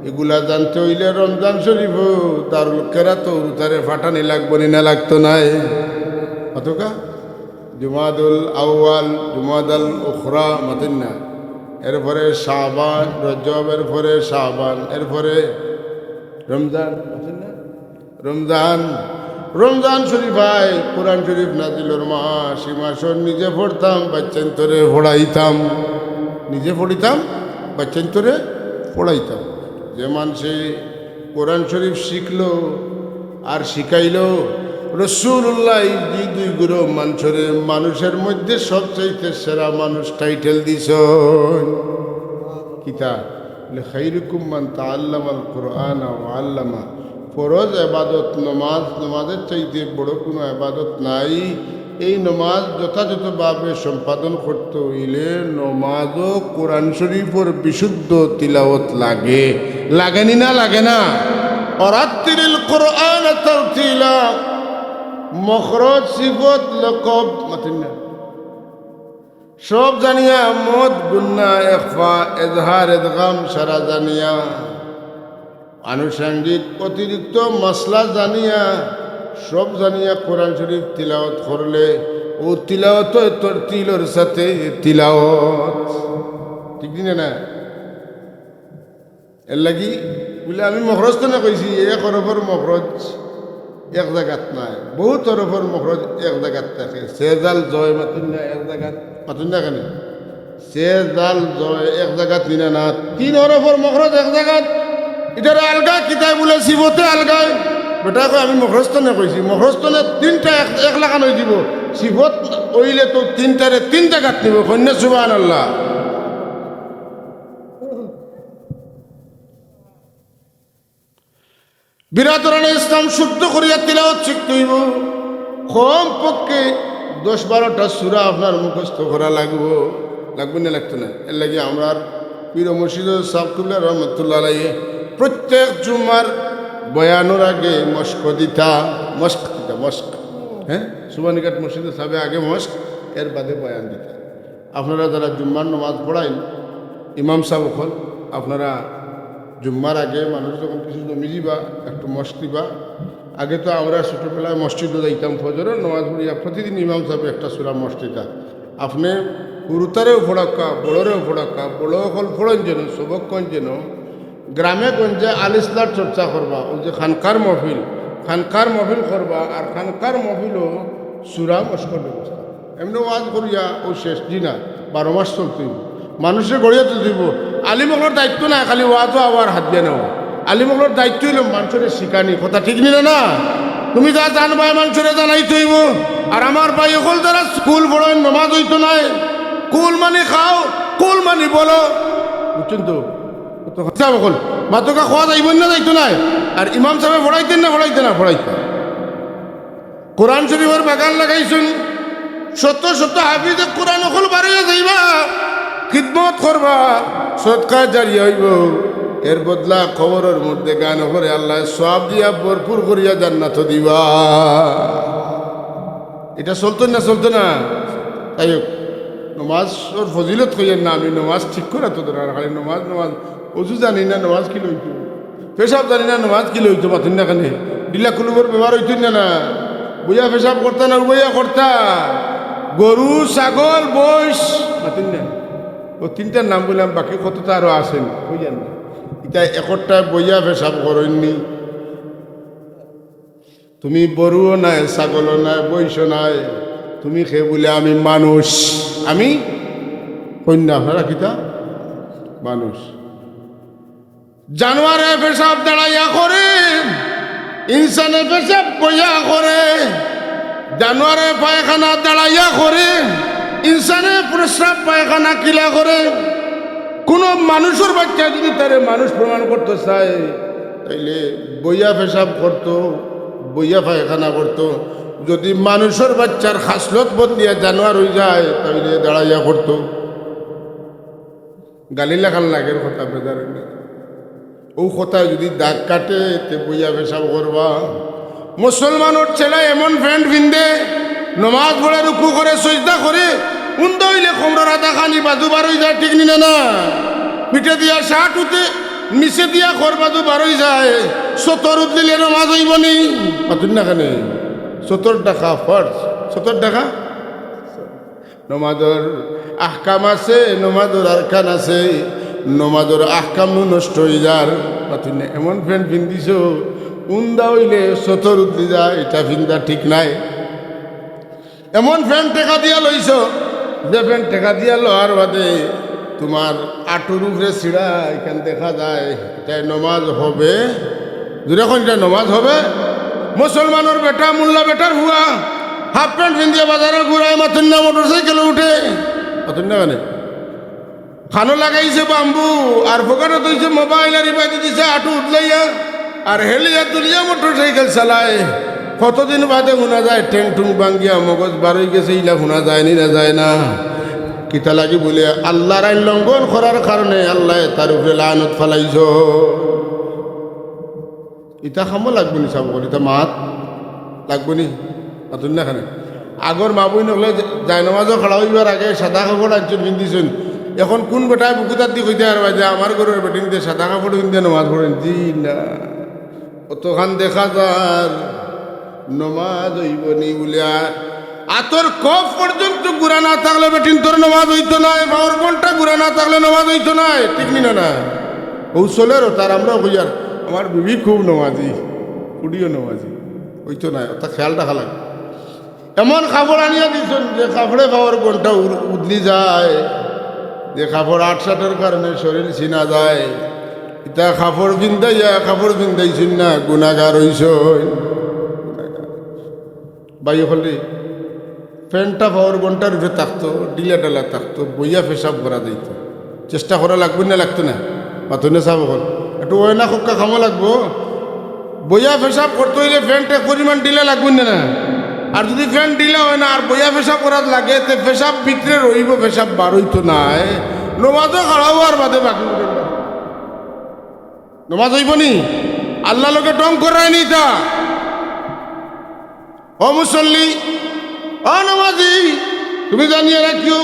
ইগুলা জানতে অইলে রমজান শরিফো দারুল কেরাতো হুরুতারে পাঠানি লাগবো নি না লাগতো নায়? অতকা জুমাদুল আউয়াল, জুমাদাল উখরা, মাতইন না? এরপরে শাবান, রজব, এরপরে শাবান, এরপরে রমজান, মাতইন না? রমজান, রমজান শরিফ আয়, কোরআন শরিফ নাজিলর মাস, ই মাসো নিজে পড়তাম, বাচ্চাইন্তরে পড়াইতাম, নিজে পড়িতাম, বাচ্চাইন্তরে পড়াইতাম। যে মানষে কোরআন শরিফ শিখলো আর শিখাইলো, রসুলুল্লাহ যে দুই গুরু মানষরে মানুষর মধ্যে সবচাইতে সেরা মানুষ টাইটেল দিছইন। কিতা? বলে, "খাইরুকুম মান তাআল্লামাল কুরআনা ওয়া আল্লামা।" ফরজ এবাদত নমাজ, নমাজর চাইতে বড় কুনু এবাদত নাই। এই নমাজ যথাযথভাবে সম্পাদন করতে অইলে নমাজও কোরআন শরীফর বিশুদ্ধ তিলাওয়াত লাগে। লাগেনি না? লাগে না? ওয়ারাত্তিলিল কুরআনা তারতিলা। মখরজ, সিফত, লকব, মাতইন না? সব জানিয়া, মদ, গুন্না, ইখফা, ইজহার, ইদগাম সারা জানিয়া, আনুষঙ্গিক অতিরিক্ত মাসলা জানিয়া, সব জানিয়া কোরআন শরীফ তিলাওয়াত করলে অউ তিলাওয়াত অয় তরতিলর সাথে তিলাওয়াত। ঠিক নি না? এরলাগি বলে আমি মখরজ থনে কইছি, এক হরফর মখরজ এক জাগাত নায়, বউত হরফর মখরজ এক জাগাত থাকে। সে জাল জয় মাতইন না এক জাগাত, মাতইন না কেনে? সে জাল জয় এক জাগাত নি না? না, তিন হরফর মখরজ এক জাগাত। ইটারে আলগা কিতায় বলে, সিফতে আলগায়। বেটায় কয় আমি মখরজ থনে কইছি, মখরজ থনে তিনটা এক, এক লাখান অইযিবো। সিফত অইলে তো তিনটারে তিন জাগাত নিবো। কইন না সুবহানাল্লাহ। বিরাদরানে ইসলাম, শুদ্ধ করিয়া তিলাওয়াত শিখতে অইবো। কমপক্ষে দশ বারোটা সূরা আপনার মুখস্থ করা লাগবো। লাগবো না, লাগতো না? এরলাগি আমরার পীর মুর্শিদ ছাব কিবলা রহমতুল্লাহ আলাইহি প্রত্যেক জুম্মার বয়ানর আগে মশক দিতা, মশক দিতা, মশক। হ্যাঁ, সুবহানীঘাট মসজিদর ছাবে আগে মশক, এর বাদে বয়ান দিতা। আপনারা যারা জুম্মার নমাজ পড়াইন, ইমাম ছাব অকল, আপনারা জুম্মার আগে মানুষ যখন কিছু জমি যিবা, একটু মশক দিবা। আগে তো আমরা ছোটবেলায় মসজিদো যাইতাম, ফজরর নমাজ পড়িয়া প্রতিদিন ইমাম ছাবে একটা সূরা মশক দিতা। আপনে হুরুতারেও পড়াউক্কা, বড়রেও পড়াউক্কা, বড় অকল পড়ইন যেন, সবক কইন যেন, গ্রামে গঞ্জে আল ইসলাহর চর্চা করবা, অউ যে খানকার মহফিল, খানকার মহফিল করবা, আর খানকার মহফিলো সূরা মশকর ব্যবস্থা। এমনে ওয়াজ করিয়া অউ শেষ, জি না, বারো মাস চলতে অইবো, মানুষরে গড়িয়া তুলতে অইবো। আলিম অকলর দায়িত্ব নায় খালি ওয়াজো আওয়ার হাদিয়া নেওয়া, আলিম অকলর দায়িত্ব অইলো মানষরে শিখানি। কথা ঠিক নি না? না, তুমি যা জানবায় মানষরে জানাইতে অইবো। আর আমার ভাই অকল যারা স্কুল পড়ইন, নমাজ অইতো নায়, কুল মানি খাও, কুল মানি বলো, বুঝছইন তো? তো ছাব অকল, মাতউক্কা, কওয়া যাইবো না, যাইতো নায়। আর ইমাম ছাবে পড়াইতা না, পড়াইতা না, পড়াইতা। কোরআন শরীফর বাগান লাগাইছইন, শত শত হাফিজে কোরআন অকল বারইয়া যাইবা, খিদমত করবা, সদকা জারিয়া অইবো, এর বদলা কবরর মধ্যে গান অকলরে আল্লায় সওয়াব দিয়া ভরপুর করিয়া জান্নাতো দিবা। ইটা চলতো না, চলতো না? যাই হোক, নমাজর ফজিলত কইয়ার না, আমি নমাজ ঠিক করা তো দরকার, খালি নমাজ, নমাজ, অজু জানি না, নমাজ কিলা অইতো? পেশাব জানি না, নমাজ কিলা অইতো? মাতইন না কেনে? ঢিলা কুলুপর ব্যবহার অইতো না? না, বইয়া পেশাব করতা না উবাইয়া করতা? গরু, ছাগল, মইষ, মাতইন না? অউ তিনটার নাম বললাম, বাকি কততা আরো আছে, কইয়ার না। ইতা একটায় বইয়া পেশাব করইন নি। তুমি গরুও নায়, ছাগলও নায়, মইষও নায়, তুমি কে বলে আমি মানুষ, আমি কইন না, আপনারা কিতা? মানুষ। জানোয়ারে পেশাব দাঁড়াইয়া করে, ইনসানে পেশাব বইয়া করে। জানোয়ারে পায়খানা দাঁড়াইয়া করে, ইনসানে প্রস্রাব পায়খানা কিলা করে। কুনু মানুষর বাইচ্চায় যুদি তারে মানুষ প্রমাণ করতো চায়, তাইলে বইয়া পেশাব করতো, বইয়া পায়খানা করতো। যুদি মানুষর বাইচ্চার খাসলত বদলিয়া জানোয়ার অইযায়, তাইলে দাঁড়াইয়া করতো। গালি লাখান লাগের কথা বেজার অইলে। অউ কথায় যুদি দাগ কাটে, তে বইয়া পেশাব করবা। মুসলমানর ছেলে এমন প্যান্ট পিন্দে, নমাজ পড়ে, রুকু করে, সইজদা করে, উন্দা অইলে কোমরর আধাখানি বাজু বার অইযায়, ঠিক নি না? না, পিঠে দিয়া শার্ট উঠে, নিচে দিয়া খর বাজু বার অইযায়, সতর উদলিলে নমাজ অইবো নি? মাতইন না কেনে? সতর ঢাকা ফরজ, সতর ঢাকা। নমাজর আহকাম আছে, নমাজর আরকান আছে, নমাজর আহকামও নষ্ট অইযার। মাতইন না, এমন প্যান্ট পিন্দিছো, উন্দা অইলে সতর উদলি যায়, ইটা পিন্দা ঠিক নায়। এমন প্যান্ট টেকা দিয়া লইছো, যে প্যান্ট টেকা দিয়া লওয়ার বাদে তুমার আটুর উপরে ছিড়া ইখান দেখা যায়, ইটায় নমাজ হবে? জুরে কইন, ইটায় নমাজ হবে? মুসলমানর বেটা, মোল্লা বেটার ফুয়া, হাফ প্যান্ট পিন্দিয়া বাজারো ঘুরায়, মাতইন না মোটরসাইকেলো উঠে, মাতইন না কেনে? কানো লাগাইছে বাম্বু, আর পকেটো থইছে মোবাইল, আর ইবাদি দিছে আটু উদলাইয়া, আর হেলিয়া দুলিয়া মোটরসাইকেল চালায়। কতদিন বাদে হুনা যায় ঠ্যাং ঠুং ভাঙ্গিয়া মগজ বারই গেছে, ইলা হুনা যায় নি না যায় না? কিতা লাগি বুলে, আল্লার আইন লঙ্ঘন করার কারণে আল্লায় তার উপরে লানত ফালাইছইন। ইতা কামো লাগবো নি সাব অকল, ইতা মাত লাগবো নি? মাতইন না কেনে? আগর মা-বইন অকলে জায়নামাজো খাড়া অইবার আগে সাদা কাপড় আনছইন, পিন্দিছইন। এখন কুন বেটায় বুকুত আত দি কইতা পারবা যে আমার ঘরর বেটিন্তে সাদা কাপড় পিন্দিয়া নমাজ পড়ইন? জি না। অতখান দেখা যার নমাজ অইবো নি বুলিয়া। আতর কফ পর্যন্ত গুড়া না থাকলে বেটিন্তর নমাজ অইতো নায়, পাওর ঘন্টা গুড়া না থাকলে নমাজ অইতো নায়, ঠিক নি না? না, অউ চলের অতার, আমরাও কইয়ার, আমার বিবি খুব নমাজি, ফুড়িও নমাজি, অইতো নায়, অতা খেয়াল রাখা লাগে। এমন কাপড় আনিয়া দিছইন যে কাপড়ে পাওর ঘন্টা উর-, উদলি যায়, যে কাপড় আট-শাটর কারণে শরীর ছিনা যায়। ইতা কাপড় পিন্দাইয়া, কাপড় পিন্দাইছইন না, গুনাগার অইছইন। ভাই অকলরে, প্যান্টটা পাওর ঘন্টার উপরে থাকতো, ঢিলা ঢালা থাকতো, বইয়া পেশাব করা যাইতো। চেষ্টা করা লাগবো না, লাগতো না? মাতইন না সাব অকল, একটু অয় না খোক্কা কামো লাগবো। বইয়া পেশাব করতে অইলে প্যান্ট এক পরিমাণ ঢিলা লাগবো না, না? আর যুদি প্যান্ট ঢিলা অয় না আর বইয়া পেশাব করাত লাগে, তে পেশাব ভিতরে রইবো, পেশাব বারইতো নায়। নমাজো খাড়া অওয়ার বাদে বাকি নমাজ অইবো নি? আল্লার লগে ঢং করায় নি ইতা। ও মুসল্লি, ও নমাজি, তুমি জানিয়া রাখিও,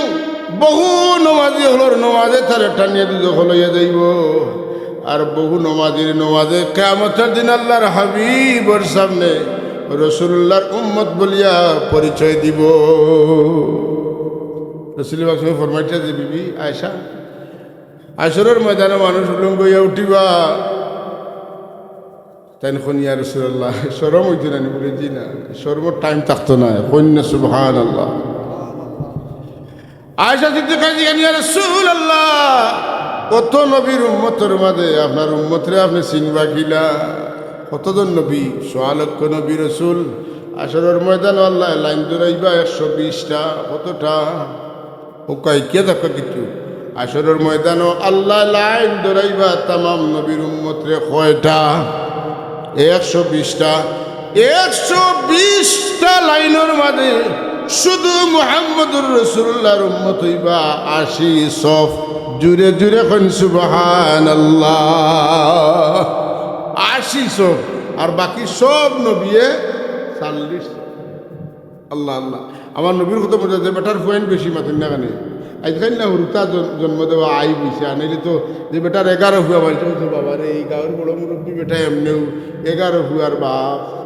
বহু নমাজি অকলর নমাজে তারে টানিয়া দুজখো লইয়া যাইবো। আর বহু নমাজির নমাজে কিয়ামতর দিন আল্লার হাবিবর সামনে রসুলুল্লাহর উম্মত বলিয়া পরিচয় দিবো। রসুল পাক ফরমাইতা যে, বিবি আয়েশা, হাশরর ময়দানো মানুষ উলঙ্গ অইয়া উঠিবা। তাইন কইন, ইয়া রাসূলুল্লাহ, শরম অইতো না নি? বুলে, জি না, শরমর টাইম থাকতো নায়। কইন না সুবহানাল্লাহ। আয়েশা সিদ্দিকা জিগাইন, ইয়া রাসূলুল্লাহ, অত নবীর উম্মতর মাঝে আপনার উম্মতরে আপনে চিনবা কিলা? কতজন নবী, সোয়া লক্ষ নবী রসুল। হাশরর ময়দানো আল্লায় লাইন ধরাইবা একশো বিশটা। কতটা? অউ কয়, কে দেখো কিছু? হাশরর ময়দানো আল্লায় লাইন ধরাইবা তামাম নবীর উম্মতরে। কয়টা? একশো বিশটা। একশো বিশটা লাইনর মাঝে শুধু মুহাম্মদুর রাসূলুল্লাহর উম্মত অইবা আশি সফ। জুরে জুরে কইন সুবহানাল্লাহ। আশি সফ। আর বাকি সব নবিয়ে চল্লিশ সফ। আল্লাহ, আল্লাহ। আমার নবীর কথা বুঝা যায়, বেটার পয়েন্ট বেশি মাতইন না কেনে? আইজকাইল না হুরুতা জন-, জন্ম দেওয়া আইব অইছে, আর নাইলে তো যে বেটার এগারো ফুয়া বাড়িতে বলছে, বাবা রে, এই গাঁওর বড় মুরব্বি বেটা এমনেউ এগারো ফুয়ার বাপ।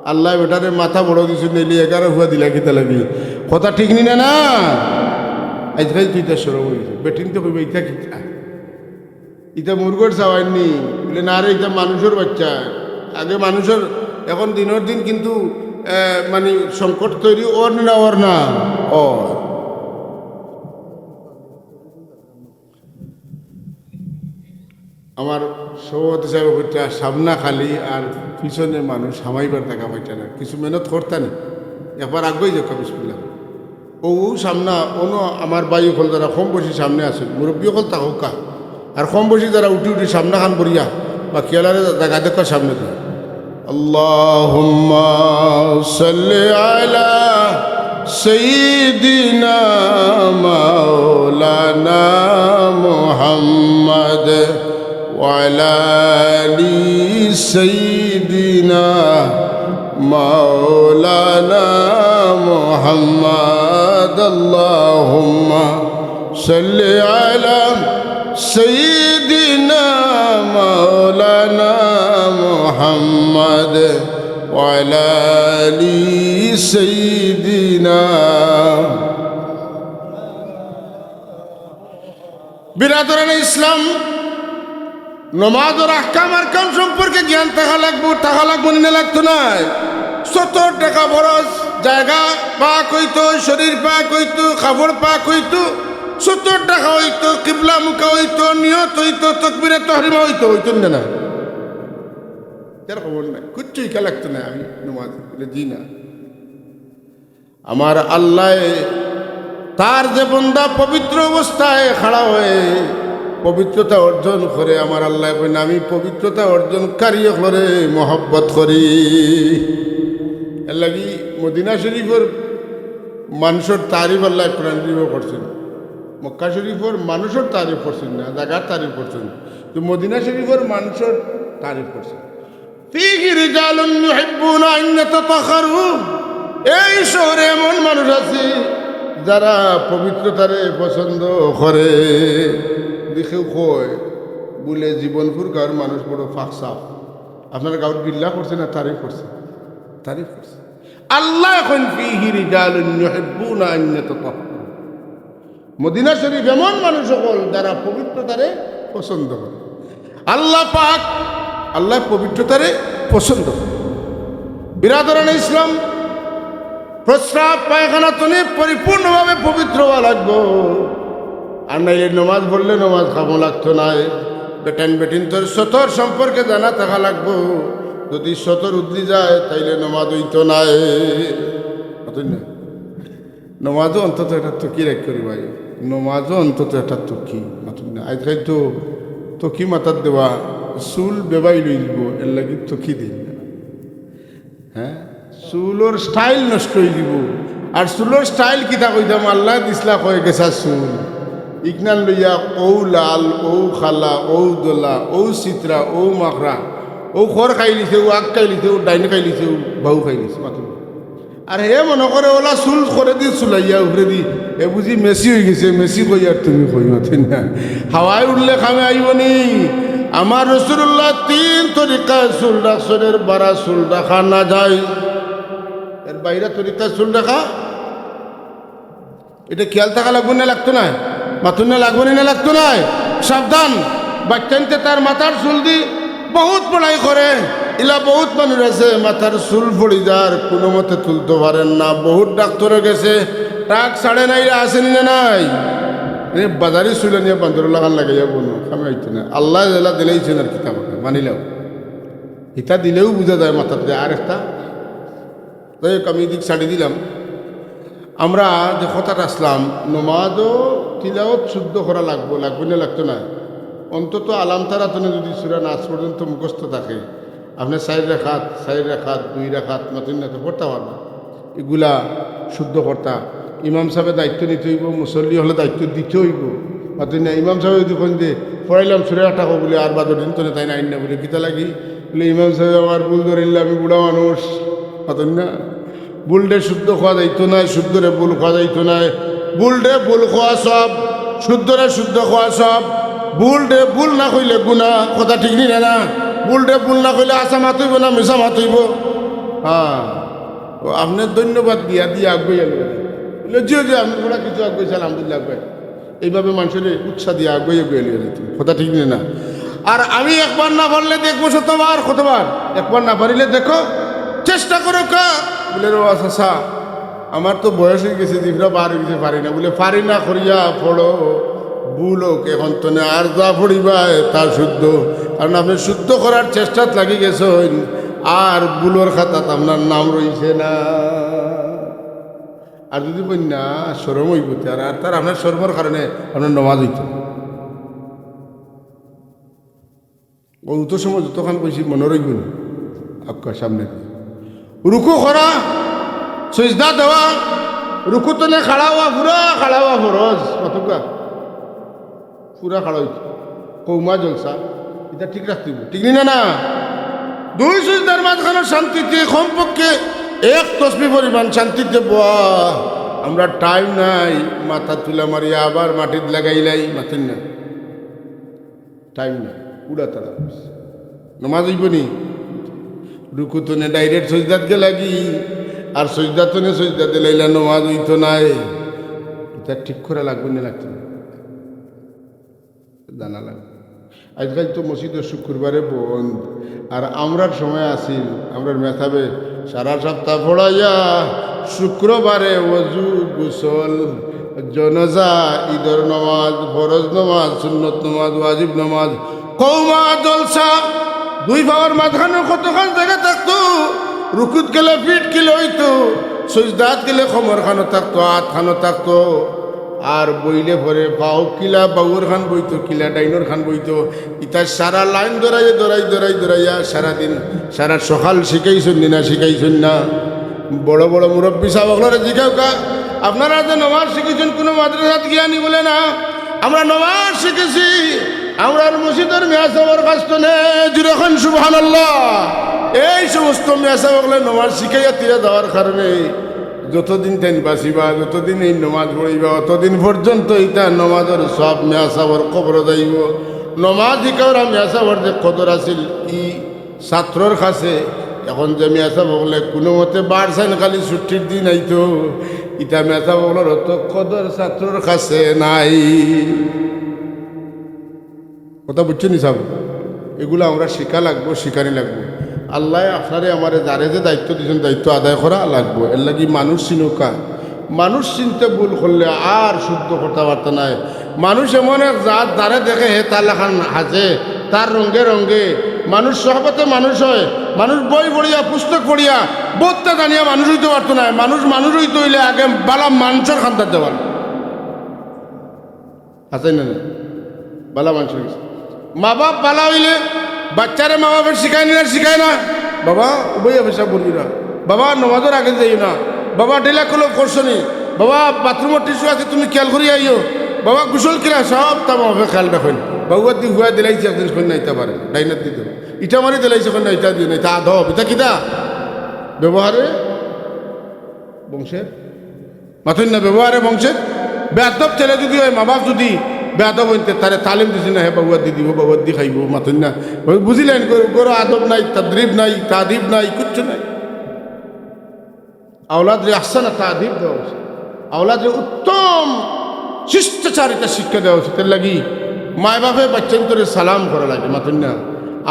আল্লায় বেটারে মাথা বড় দিছইন, নাইলে এগারো ফুয়া দিলা কিতা লাগি? কথা ঠিক নি না, না? আইজকাইল তুই তার শরম অইছে, বেটিন্তে কইবা, ইতা কিতা? ইতা মুরগর চাওয়াইন নি? বুলে, না রে, ইতা মানুষর বাইচ্চা। আগে মানুষর, এখন দিনর দিন কিন্তু, এ, মানে, সংকট তৈরি অর না, অর না? অর। আমার সভাপতি সাহেব কইতা, সামনা খালি আর পিছনে মানুষ হামাইবার জাগা পাইতা না। কিছু মেহনত করতা নি, একবার আগুয়াই যাউক্কা, বিসমিল্লাহ। অউ, অউ সামনা, অনো আমার ভাই অকল যারা কম বয়সী সামনে আছইন, মুরব্বি অকল থাকউক্কা। আর কম বয়সী যারা উঠি উঠি সামনাখান বরিয়া, বাকিআলারে জাগা দেউক্কা সামনে দিয়া। اللهم صل على سيدنا مولانا محمد وعلى آل سيدنا مولانا محمد. اللهم صل على سيدنا مولانا محمد وعلى آل سيدنا. বিরাদরানে ইসলাম, নমাজর আহকাম আরকান সম্পর্কে জ্ঞান থাকা লাগবো, থাকা লাগবো নি না লাগতো নায়? যত টেকা খরচ, জাগা পাক অইতো, শরীর পাক অইতো, কাপড় পাক অইতো, যত টেকা অইতো, কিবলামুখা অইতো, নিয়ত অইতো, তকবিরে তহরিমা অইতো, অইতো নি না? এর খবর নাই, কিচ্ছু ইকা লাগতো না। আমি নমাজ বলে, "জি না।" আমার আল্লাহ তার যে বন্দা পবিত্র অবস্থায় খাড়া হয়ে পবিত্রতা অর্জন করে, আমার আল্লাহ কইন, "আমি পবিত্রতা অর্জনকারী অকলরে মহব্বত করি।" এর লাগি মদিনা শরীফর মানুষর তারিফ আল্লাহ কোরআন শরীফও করছইন। মক্কা শরীফর মানুষর তারিফ করছইন না, জাগার তারিফ করছইন, তো মদিনা শরীফর মানুষর তারিফ করছইন। "ফিহি রিজালুন ইউহিব্বুনা আন ইয়াতাতাহহারু।" এই শহরে এমন মানুষ আছে যারা পবিত্রতারে পছন্দ করে। দেখেও কয়, বলে, "জীবনপুর গাঁওর মানুষ বড় পাক সাফ।" আপনার গাঁওর গিল্লা করছে না তারিফ করছে? তারিফ করছে। আল্লাহ কইন, "ফিহি রিজালুন ইউহিব্বুনা আন ইয়াতাতাহহারু।" মদিনা শরীফ এমন মানুষ অকল যারা পবিত্রতারে পছন্দ করে। আল্লাহ পাক, আল্লাহ পবিত্রতারে পছন্দ করে। বিরাদরানে ইসলাম, প্রস্রাব পায়খানা তনে পরিপূর্ণভাবে পবিত্র হওয়া লাগবো, আর নাইলে নমাজ পড়লে নমাজ কামো লাগতো নায়। বেটাইন বেটিন্তর সতর সম্পর্কে জানা থাকা লাগবো, যদি সতর উদলি যায় তাইলে নমাজ অইতো নায়। অতএব না। নমাজও অন্তত একটা তকি রাখ করি ভাই, নমাজও অন্তত একটা তকি। মাতুন না, আজকাল তো তকি মাথাত দেওয়া, চুল বেবাই লই দিব, এর লাগি তকি দিন না। হ্যাঁ, চুলর স্টাইল নষ্ট হয়ে দিব। আর চুলর স্টাইল কিতা কইতাম, আল্লাহ দিছলা কয় গেছা চুল, ইকনান লইয়া ও লাল, ও খালা, ও দোলা, ও চিত্রা, ও মাখরা, ও খর খাইলিছে, ও আগ খাইলিছে, ও ডাইন খাইলিছে, ও বাউ খাইলিছে, মাতুন। আর হে মনে করে ওলা চুল করে দি চুলাইয়া উপরে দি, এ বুঝি মেসি হয়ে গেছে, মেসি কই আর তুমি কই, মাতুন না। হাওয়ায় উঠলে কামে আইব নি। আমার রাসূলুল্লাহ তিন তরিকায় চুল রাখছইন, এর বারা চুল রাখা না যায়। এর বাইরা তরিকায় চুল রাখা, এটা খেয়াল থাকা লাগবো না লাগতো নায়? মাতুন না, লাগবো নি না লাগতো নায়? সাবধান, বাচ্চাইন্তে তার মাথার চুল দি বহুত বড়াই করে, ইলা বহুত মানুষ আছে মাথার চুল পড়ি যার, কোনো মতে তুলতো পারেন না। বহুত ডাক্তারর গেছে, টাক ছাড়ে না, ইলা আছে নি না নাই? এ বাজারি চুল আনিয়া বান্দরর লাখান লাগাইয়া বনো, কামে আইতো না। আল্লাহ যেলা দিলাইছইন আর কিতা করবে, মানিলাও। ইতা দিলেও বুঝা যায় মাথাত যে আর একটা। যাই হোক, আমি এদিক ছাড়ি দিলাম। আমরা যে কথাটা আসলাম, নমাজও তিলাওত শুদ্ধ করা লাগবো, লাগবো না লাগতো না? অন্তত আলাম তারা তনে যদি সূরা নাস পর্যন্ত মুখস্থ থাকে, আপনি চাইর রাকাত, চাইর রাকাত, দুই রাকাত, মাতুন না তো পড়তা পারবা। এগুলা শুদ্ধ করতা। ইমাম সাহেবে দায়িত্ব নিতে হইব, মুসল্লি হলে দায়িত্ব দিতে হইব। মাতুন না, ইমাম সাহেব যদি কইন যে, "পড়াইলাম সূরা আটা কো," বলে, আর বাদর দিন তনে তাইন আইন না বলে, কিতা লাগি? বলে, "ইমাম সাহেব আমার ভুল ধরিল্লা, আমি বুড়া মানুষ।" মাতুন না? ভুলরে শুদ্ধ কওয়া যাইতো নায়, শুদ্ধরে ভুল কওয়া যাইতো নায়। ভুলরে ভুল কওয়া সব, শুদ্ধরে শুদ্ধ কওয়া সব। ভুলরে ভুল না কইলে গুনা, কথা ঠিক নি না? ভুলরে ভুল না কইলে হাছা মাত অইব না মিছা মাত অইব? হ্যাঁ। ও আপনে ধন্যবাদ দিয়া দিয়া আগুয়াইয়া লইয়া যাইবা। বলে, "জি, জি, আপনে বড় কিছু আগুয়াইছে, আলহামদুলিল্লাহ, আগুয়াই।" এইভাবে মানষরে উৎসাহ দিয়া আগুয়াইয়া আগুয়াইয়া লইয়া যাইবা। কথা ঠিক নি না? আর আমি একবার না পারলে দেখবো শতবার, কতবার? একবার না পারিলে দেখো, চেষ্টা করো কা। বলে, "রে বাবা, চাচা, আমার তো বয়স হয়ে গেছে, জিভটা বার হয়ে গেছে, পারি না।" বলে, "পারি না করিয়া পড়ো, ভুল হোক, এখন তনে আর যা পড়িবায় তা শুদ্ধ।" কারণ আপনে শুদ্ধ করার চেষ্টাত লাগি গেছইন, আর ভুলর খাতাত আপনার নাম রইছে না। আর যদি কইন না, শরম অইব তে, আর, আর তার আপনার শরমর কারণে আপনার নমাজ অইতো। ও তো সময় যতক্ষণ কইছি মনে রইব নি? আপনার সামনে রুকু করা, সজদা দেওয়া, রুকু তনে খাড়া হওয়া, পুরা খাড়া হওয়া ফরজ। কতকা? পুরা খাড়া হইতো। কৌমা জলসা, এটা ঠিক রাখতে হইব, ঠিক নি না? না, দুই সজদার মাঝখানে শান্তিতে কমপক্ষে এক তসবি পরিমাণ শান্তিতে বওয়া। আমরা টাইম নাই, মাথা তুলা মারিয়া আবার মাটিত লাগাইলাই, মাতুন না। টাইম নাই, উড়া তারা। নমাজ অইব নি? রুকু তনে ডাইরেক্ট সজদাত গেলাগি, আর সজদা তনে সজদা দিলাইলা, নমাজ অইতো নায়। এটা ঠিক করা লাগবো না, লাগতো না? জানা লাগবো। আজকাল তো মসজিদও শুক্রবারে বন্ধ, আর আমরার সময় আছিল, আমরার মেসাবে সারা সপ্তাহ পড়াইয়া শুক্রবারে ওযু, গোসল, জনাজা, ঈদর নমাজ, ফরজ নমাজ, সুন্নত নমাজ, ওয়াজিব নমাজ, কৌমা জলসা, দুই পাওর মাঝখানো কতখান জাগা থাকতো, রুকুত গেলে ফিট কিলা অইতো, সইজদাত গেলে কমর খানো থাকতো, আত খানো থাকতো। আর বইলে পরে পাও কিলা বাউর খান বইতো, কিলা ডাইনর খান বইতো, ইতা সারা লাইন ধরাইয়া, ধরাই, ধরাই, ধরাইয়া সারা দিন, সারা সকাল শিখাইছইন নি না, শিখাইছইন না? বড় বড় মুরব্বি সাব অকলরে জিকাউক্কা, আপনারা যে নমাজ শিখিছইন কুনু মাদ্রাসাত গিয়া নি? বলে, না, আমরা নমাজ শিখিছি আমরার মসজিদর মিয়া সাবর কাছ থনে। জুরে কইন সুবহানাল্লাহ। এই সমস্ত মিয়া সাব অকলে নমাজ শিখাইয়া থইয়া যাওয়ার কারণে যতদিন তাইন বাঁচিবা, যতদিন এই নমাজ পড়িবা, অতদিন পর্যন্ত ইতা নমাজর সওয়াব মিয়া সাবর কবরো যাইবো। নমাজ শিখাওরা মিয়া সাবর যে কদর আছিল, ই ছাত্রর কাছে। এখন যে মিয়া সাব অকলে কুনু মতে বার চাইন খালি ছুটির দিন আইতো, ইতা মিয়া সাব অকলর অত কদর ছাত্রর কাছে নাই। কথা বুঝছইন নি সাব? এগুলা আমরা শিখা লাগবো, শিখানি লাগবো। আল্লায় আপনারে আমারে যারে যে দায়িত্ব দিছইন, দায়িত্ব আদায় করা লাগবো। এরলাগি মানুষ চিনউক্কা, মানুষ চিনতে ভুল করলে আর শুদ্ধ কথাবার্তা নাই। মানুষ এমন এক জাত, যারে দেখে হে তার লাখান হাসে, তার রঙে রঙে। মানুষ সহবতে মানুষ অয়। মানুষ বই পড়িয়া, পুস্তক পড়িয়া, বউততা জানিয়া মানুষ অইতো পারতো নায়। মানুষ মানুষ অইতো অইলে আগে বালা মানষর কান্দাত যাওয়া লাগবো। আছে না না? বালা মানষর গেছে। মা বাপ বালা অইলে বাচ্চারে মা বাপে শিখায় নি না, শিখায় না? বাবা, উবাইয়া পেশাব করবি না। বাবা, নমাজর আগে যাইও না। বাবা, ডেলা কলব করছো নি? বাবা, বাথরুমর টিস্যু আছে, তুমি খেয়াল করি আইও। বাবা, গোসল কিলা, সবতা মা বাপে খেয়াল রাখইন। বাউয়াত দি হুয়া দিলাইছে, একদিন কইন না, ইতা পারে না, ডাইনাত দিতো। ইটা মারি দিলাইছে, কইন না, ইতা দিও না, ইতা আদব। ইতা কিতা? ব্যবহারে বংশের মাতইন না, ব্যবহারে বংশের বেয়াদব ছেলে যুদি অয়, মা বাপ যুদি বেয়াদব অইন, তে তারে তালিম দিছইন না, হে বাউয়াত দি দিবো, বাউয়াত দি খাইবো, মাতইন না। বুঝিলাইন, ঘরো আদব নাই, তাদরিব নাই, তাদিব নাই, কিচ্ছু নাই। আওলাদরে আহসানা তাদিব দেওয়া উচিত, আওলাদরে উত্তম শিষ্টাচারিতা শিক্ষা দেওয়া উচিত। এরলাগি মায় বাপে বাচ্চাইন্তরে সালাম করা লাগে, মাতইন না।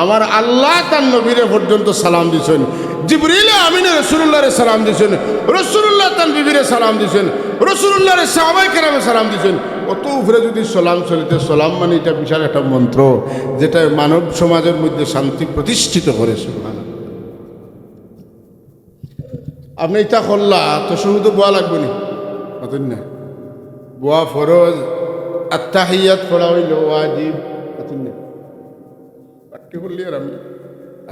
আমার আল্লায় তান নবীরে পর্যন্ত সালাম দিছইন, জিবরিল আমিনে রসুলুল্লাহরে সালাম দিছইন, রসুলুল্লায় তান বিবিরে সালাম দিছইন, রসুলুল্লাহরে সাহাবায়ে কেরামে সালাম দিছইন। অত উপরে যুদি সালাম চলে, তে সালাম মানে ইটা বিশাল একটা মন্ত্র, যেটায় মানব সমাজর মধ্যে শান্তি প্রতিষ্ঠিত করে। সুবহানাল্লাহ। আপনে ইতা করলা, তাশাহুদো বওয়া লাগবো নি? মাতইন না। বওয়া ফরজ, আত্তাহিয়াত পড়া অইলো ওয়াজিব। মাতইন না। পাঠ্য করলি আর আমি।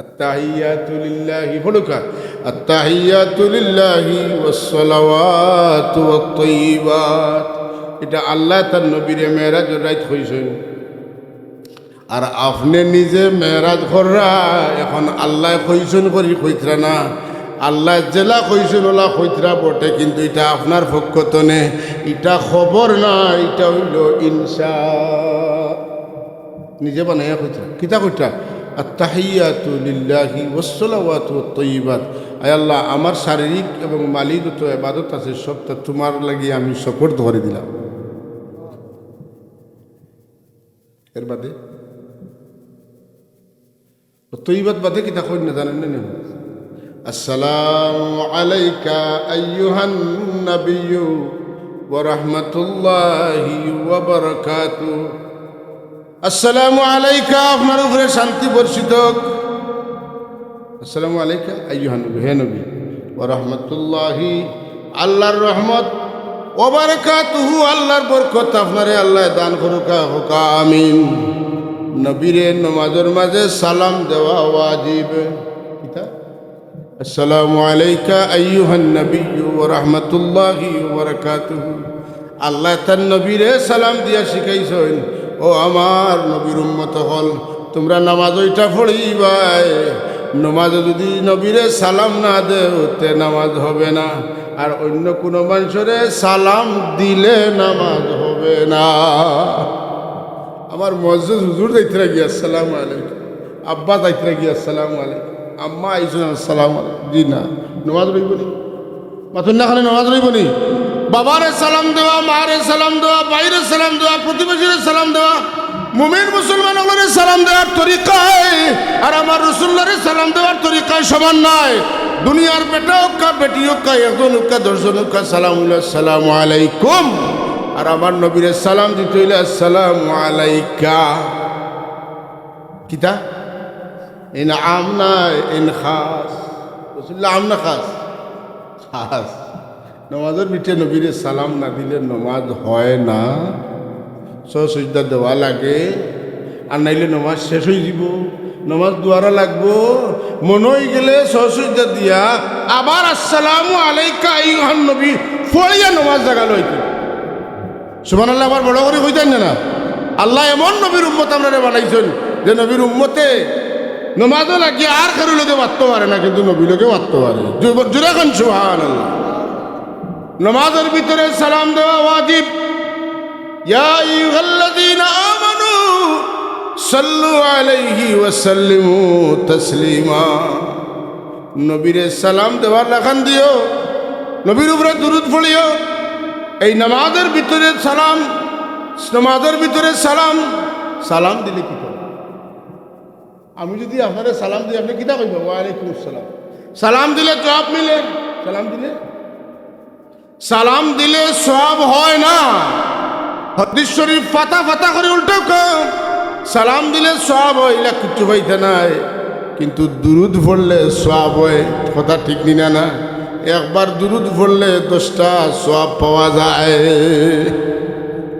আত্তাহিয়াতু লিল্লাহি, পড়উক্কা। আত্তাহিয়াতু লিল্লাহি ওয়াসসালাওয়াতু ওয়াত্তাইয়িবাত। ইটা আল্লায় তান নবীরে মেরাজর রাইত কইছইন। আর আপনে নিজে মেরাজ কররা, এখন আল্লায় কইছইন করি কইতরা না, আল্লায় যেলা কইছইন অলা কইতরা বটে, কিন্তু ইটা আপনার পক্ষ থনে, ইটা খবর না, ইটা অইলো ইনশা। নিজে বানাইয়া কইতরা, কিতা কইতরা? আত্তাহিয়াতু লিল্লাহি ওয়াসসালাওয়াতু ওয়াত্তাইয়িবাত। আয় আল্লাহ, আমার শারীরিক এবং মালি যত ইবাদত আছে, সবতা তুমার লাগি আমি সুপর্দ করি দিলাম। এর বাদে তৈয়বাত বাদে কিতা কইন না জানইন না নি? আসসালামু আলাইকা আইয়ুহান নাবিয়্যু ওয়া রাহমাতুল্লাহি ওয়া বারাকাতুহু। আসসালামু আলাইকা, আপনার উপরে শান্তি বর্ষিত হোক। আসসালামু আলাইকা আইয়ুহান নবী, হে নবী, ওয়া রাহমাতুল্লাহি, আল্লাহর রহমত, ওয়া বারাকাতুহু, আল্লাহর বরকত আপনারে আল্লায় দান করুকা, কউকা আমিন। নবীরে নমাজর মাঝে সালাম দেওয়া ওয়াজিব। কিতা? আসসালামু আলাইকা আইয়ুহান নাবিয়্যু ওয়া রাহমাতুল্লাহি ওয়া বারাকাতুহু। আল্লায় তান নবীরে সালাম দিয়া শিখাইছইন, ও আমার নবীর উম্মত অকল, তুমরা নামাজ অইটা পড়িবায়, নামাজো যুদি নবীরে সালাম না দেও, তে নামাজ হবে না। আর অইন্য কুনু মানষরে সালাম দিলে নামাজ হবে না। আমার মুয়াজ্জিজ হুজুর যাইতরা গিয়া, আসসালামু আলাইকুম। আব্বা যাইতরা গিয়া, আসসালামু আলাইকুম। আম্মা আইছইন, আসসালামু আলাইকুম। জি না, নামাজ রইবো নি? মাতইন না কেনে, নামাজ রইবো নি? বাবারে সালাম দেওয়া, মারে সালাম দেওয়া, ভাইরে সালাম দেওয়া, প্রতিবেশীরে সালাম দেওয়া, মুমিন মুসলমান অকলরে সালাম দেওয়ার তরিকায় আর আমার রাসুলুল্লাহরে সালাম দেওয়ার তরিকায় সমান নায়। দুনিয়ার বেটা অউক্কা, বেটি অউক্কা, একজন অউক্কা, দশজন অউক্কা, সালাম অইলো আসসালামু আলাইকুম। আর আমার নবীরে সালাম দিতে অইলে আসসালামু আলাইকা। কিতা? ইন আম না, ইন খাস। রসুল্লাহ আম না খাস? খাস। নমাজর ভিতরে নবীরে সালাম না দিলে নমাজ হয় না। সহসজ্জা দেওয়া লাগে, আর নাইলে নমাজ শেষ অই যিবো, নমাজ দুয়ারা লাগবো। মনো অই গেলে সহসজ্জা দিয়া আবার আসসালামু আলাইকা আইয়ুহান নবী পড়িয়া নমাজ জাগালো অইতো। সুবহানাল্লাহ, আবার বড় করি কইতাম না, না? আল্লায় এমন নবীর উম্মত আমরারে বানাইছইন যে নবীর উম্মতে নমাজও লাগিয়া আর কেউর লগে মাততো পারে না, কিন্তু নবীর লগে মাততো পারে। জো-, জোরে কইন সুবহানাল্লাহ। নমাজর ভিতরে সালাম দেওয়া ওয়াজিব। ইয়া আইয়ুহাল্লাযীনা আমানু সাল্লু আলাইহি ওয়া সাল্লিমু তাসলিমা। নবীরে সালাম দেওয়ার লাখান দিও, নবীর উপরে দুরুদ পড়িও। এই নামাজর ভিতরে সালাম, নামাজর ভিতরে সালাম, সালাম দিলে কিতা অয়? আমি যুদি আপনারে সালাম দেই, আপনে কিতা কইবা? ওয়া আলাইকুম আসসালাম। সালাম দিলে জবাব মিলে, সালাম দিলে সালাম দিলে সওয়াব হয় না। হাদিস শরীফ ফাতা ফাতা করি উল্টাও কও। সালাম দিলে সওয়াব হয়, ইলা কিচ্ছু পাইতা নায়, কিন্তু দুরুদ পড়লে সওয়াব হয়। কথা ঠিক নি না, না? একবার দুরুদ পড়লে দশটা সওয়াব পাওয়া যায়,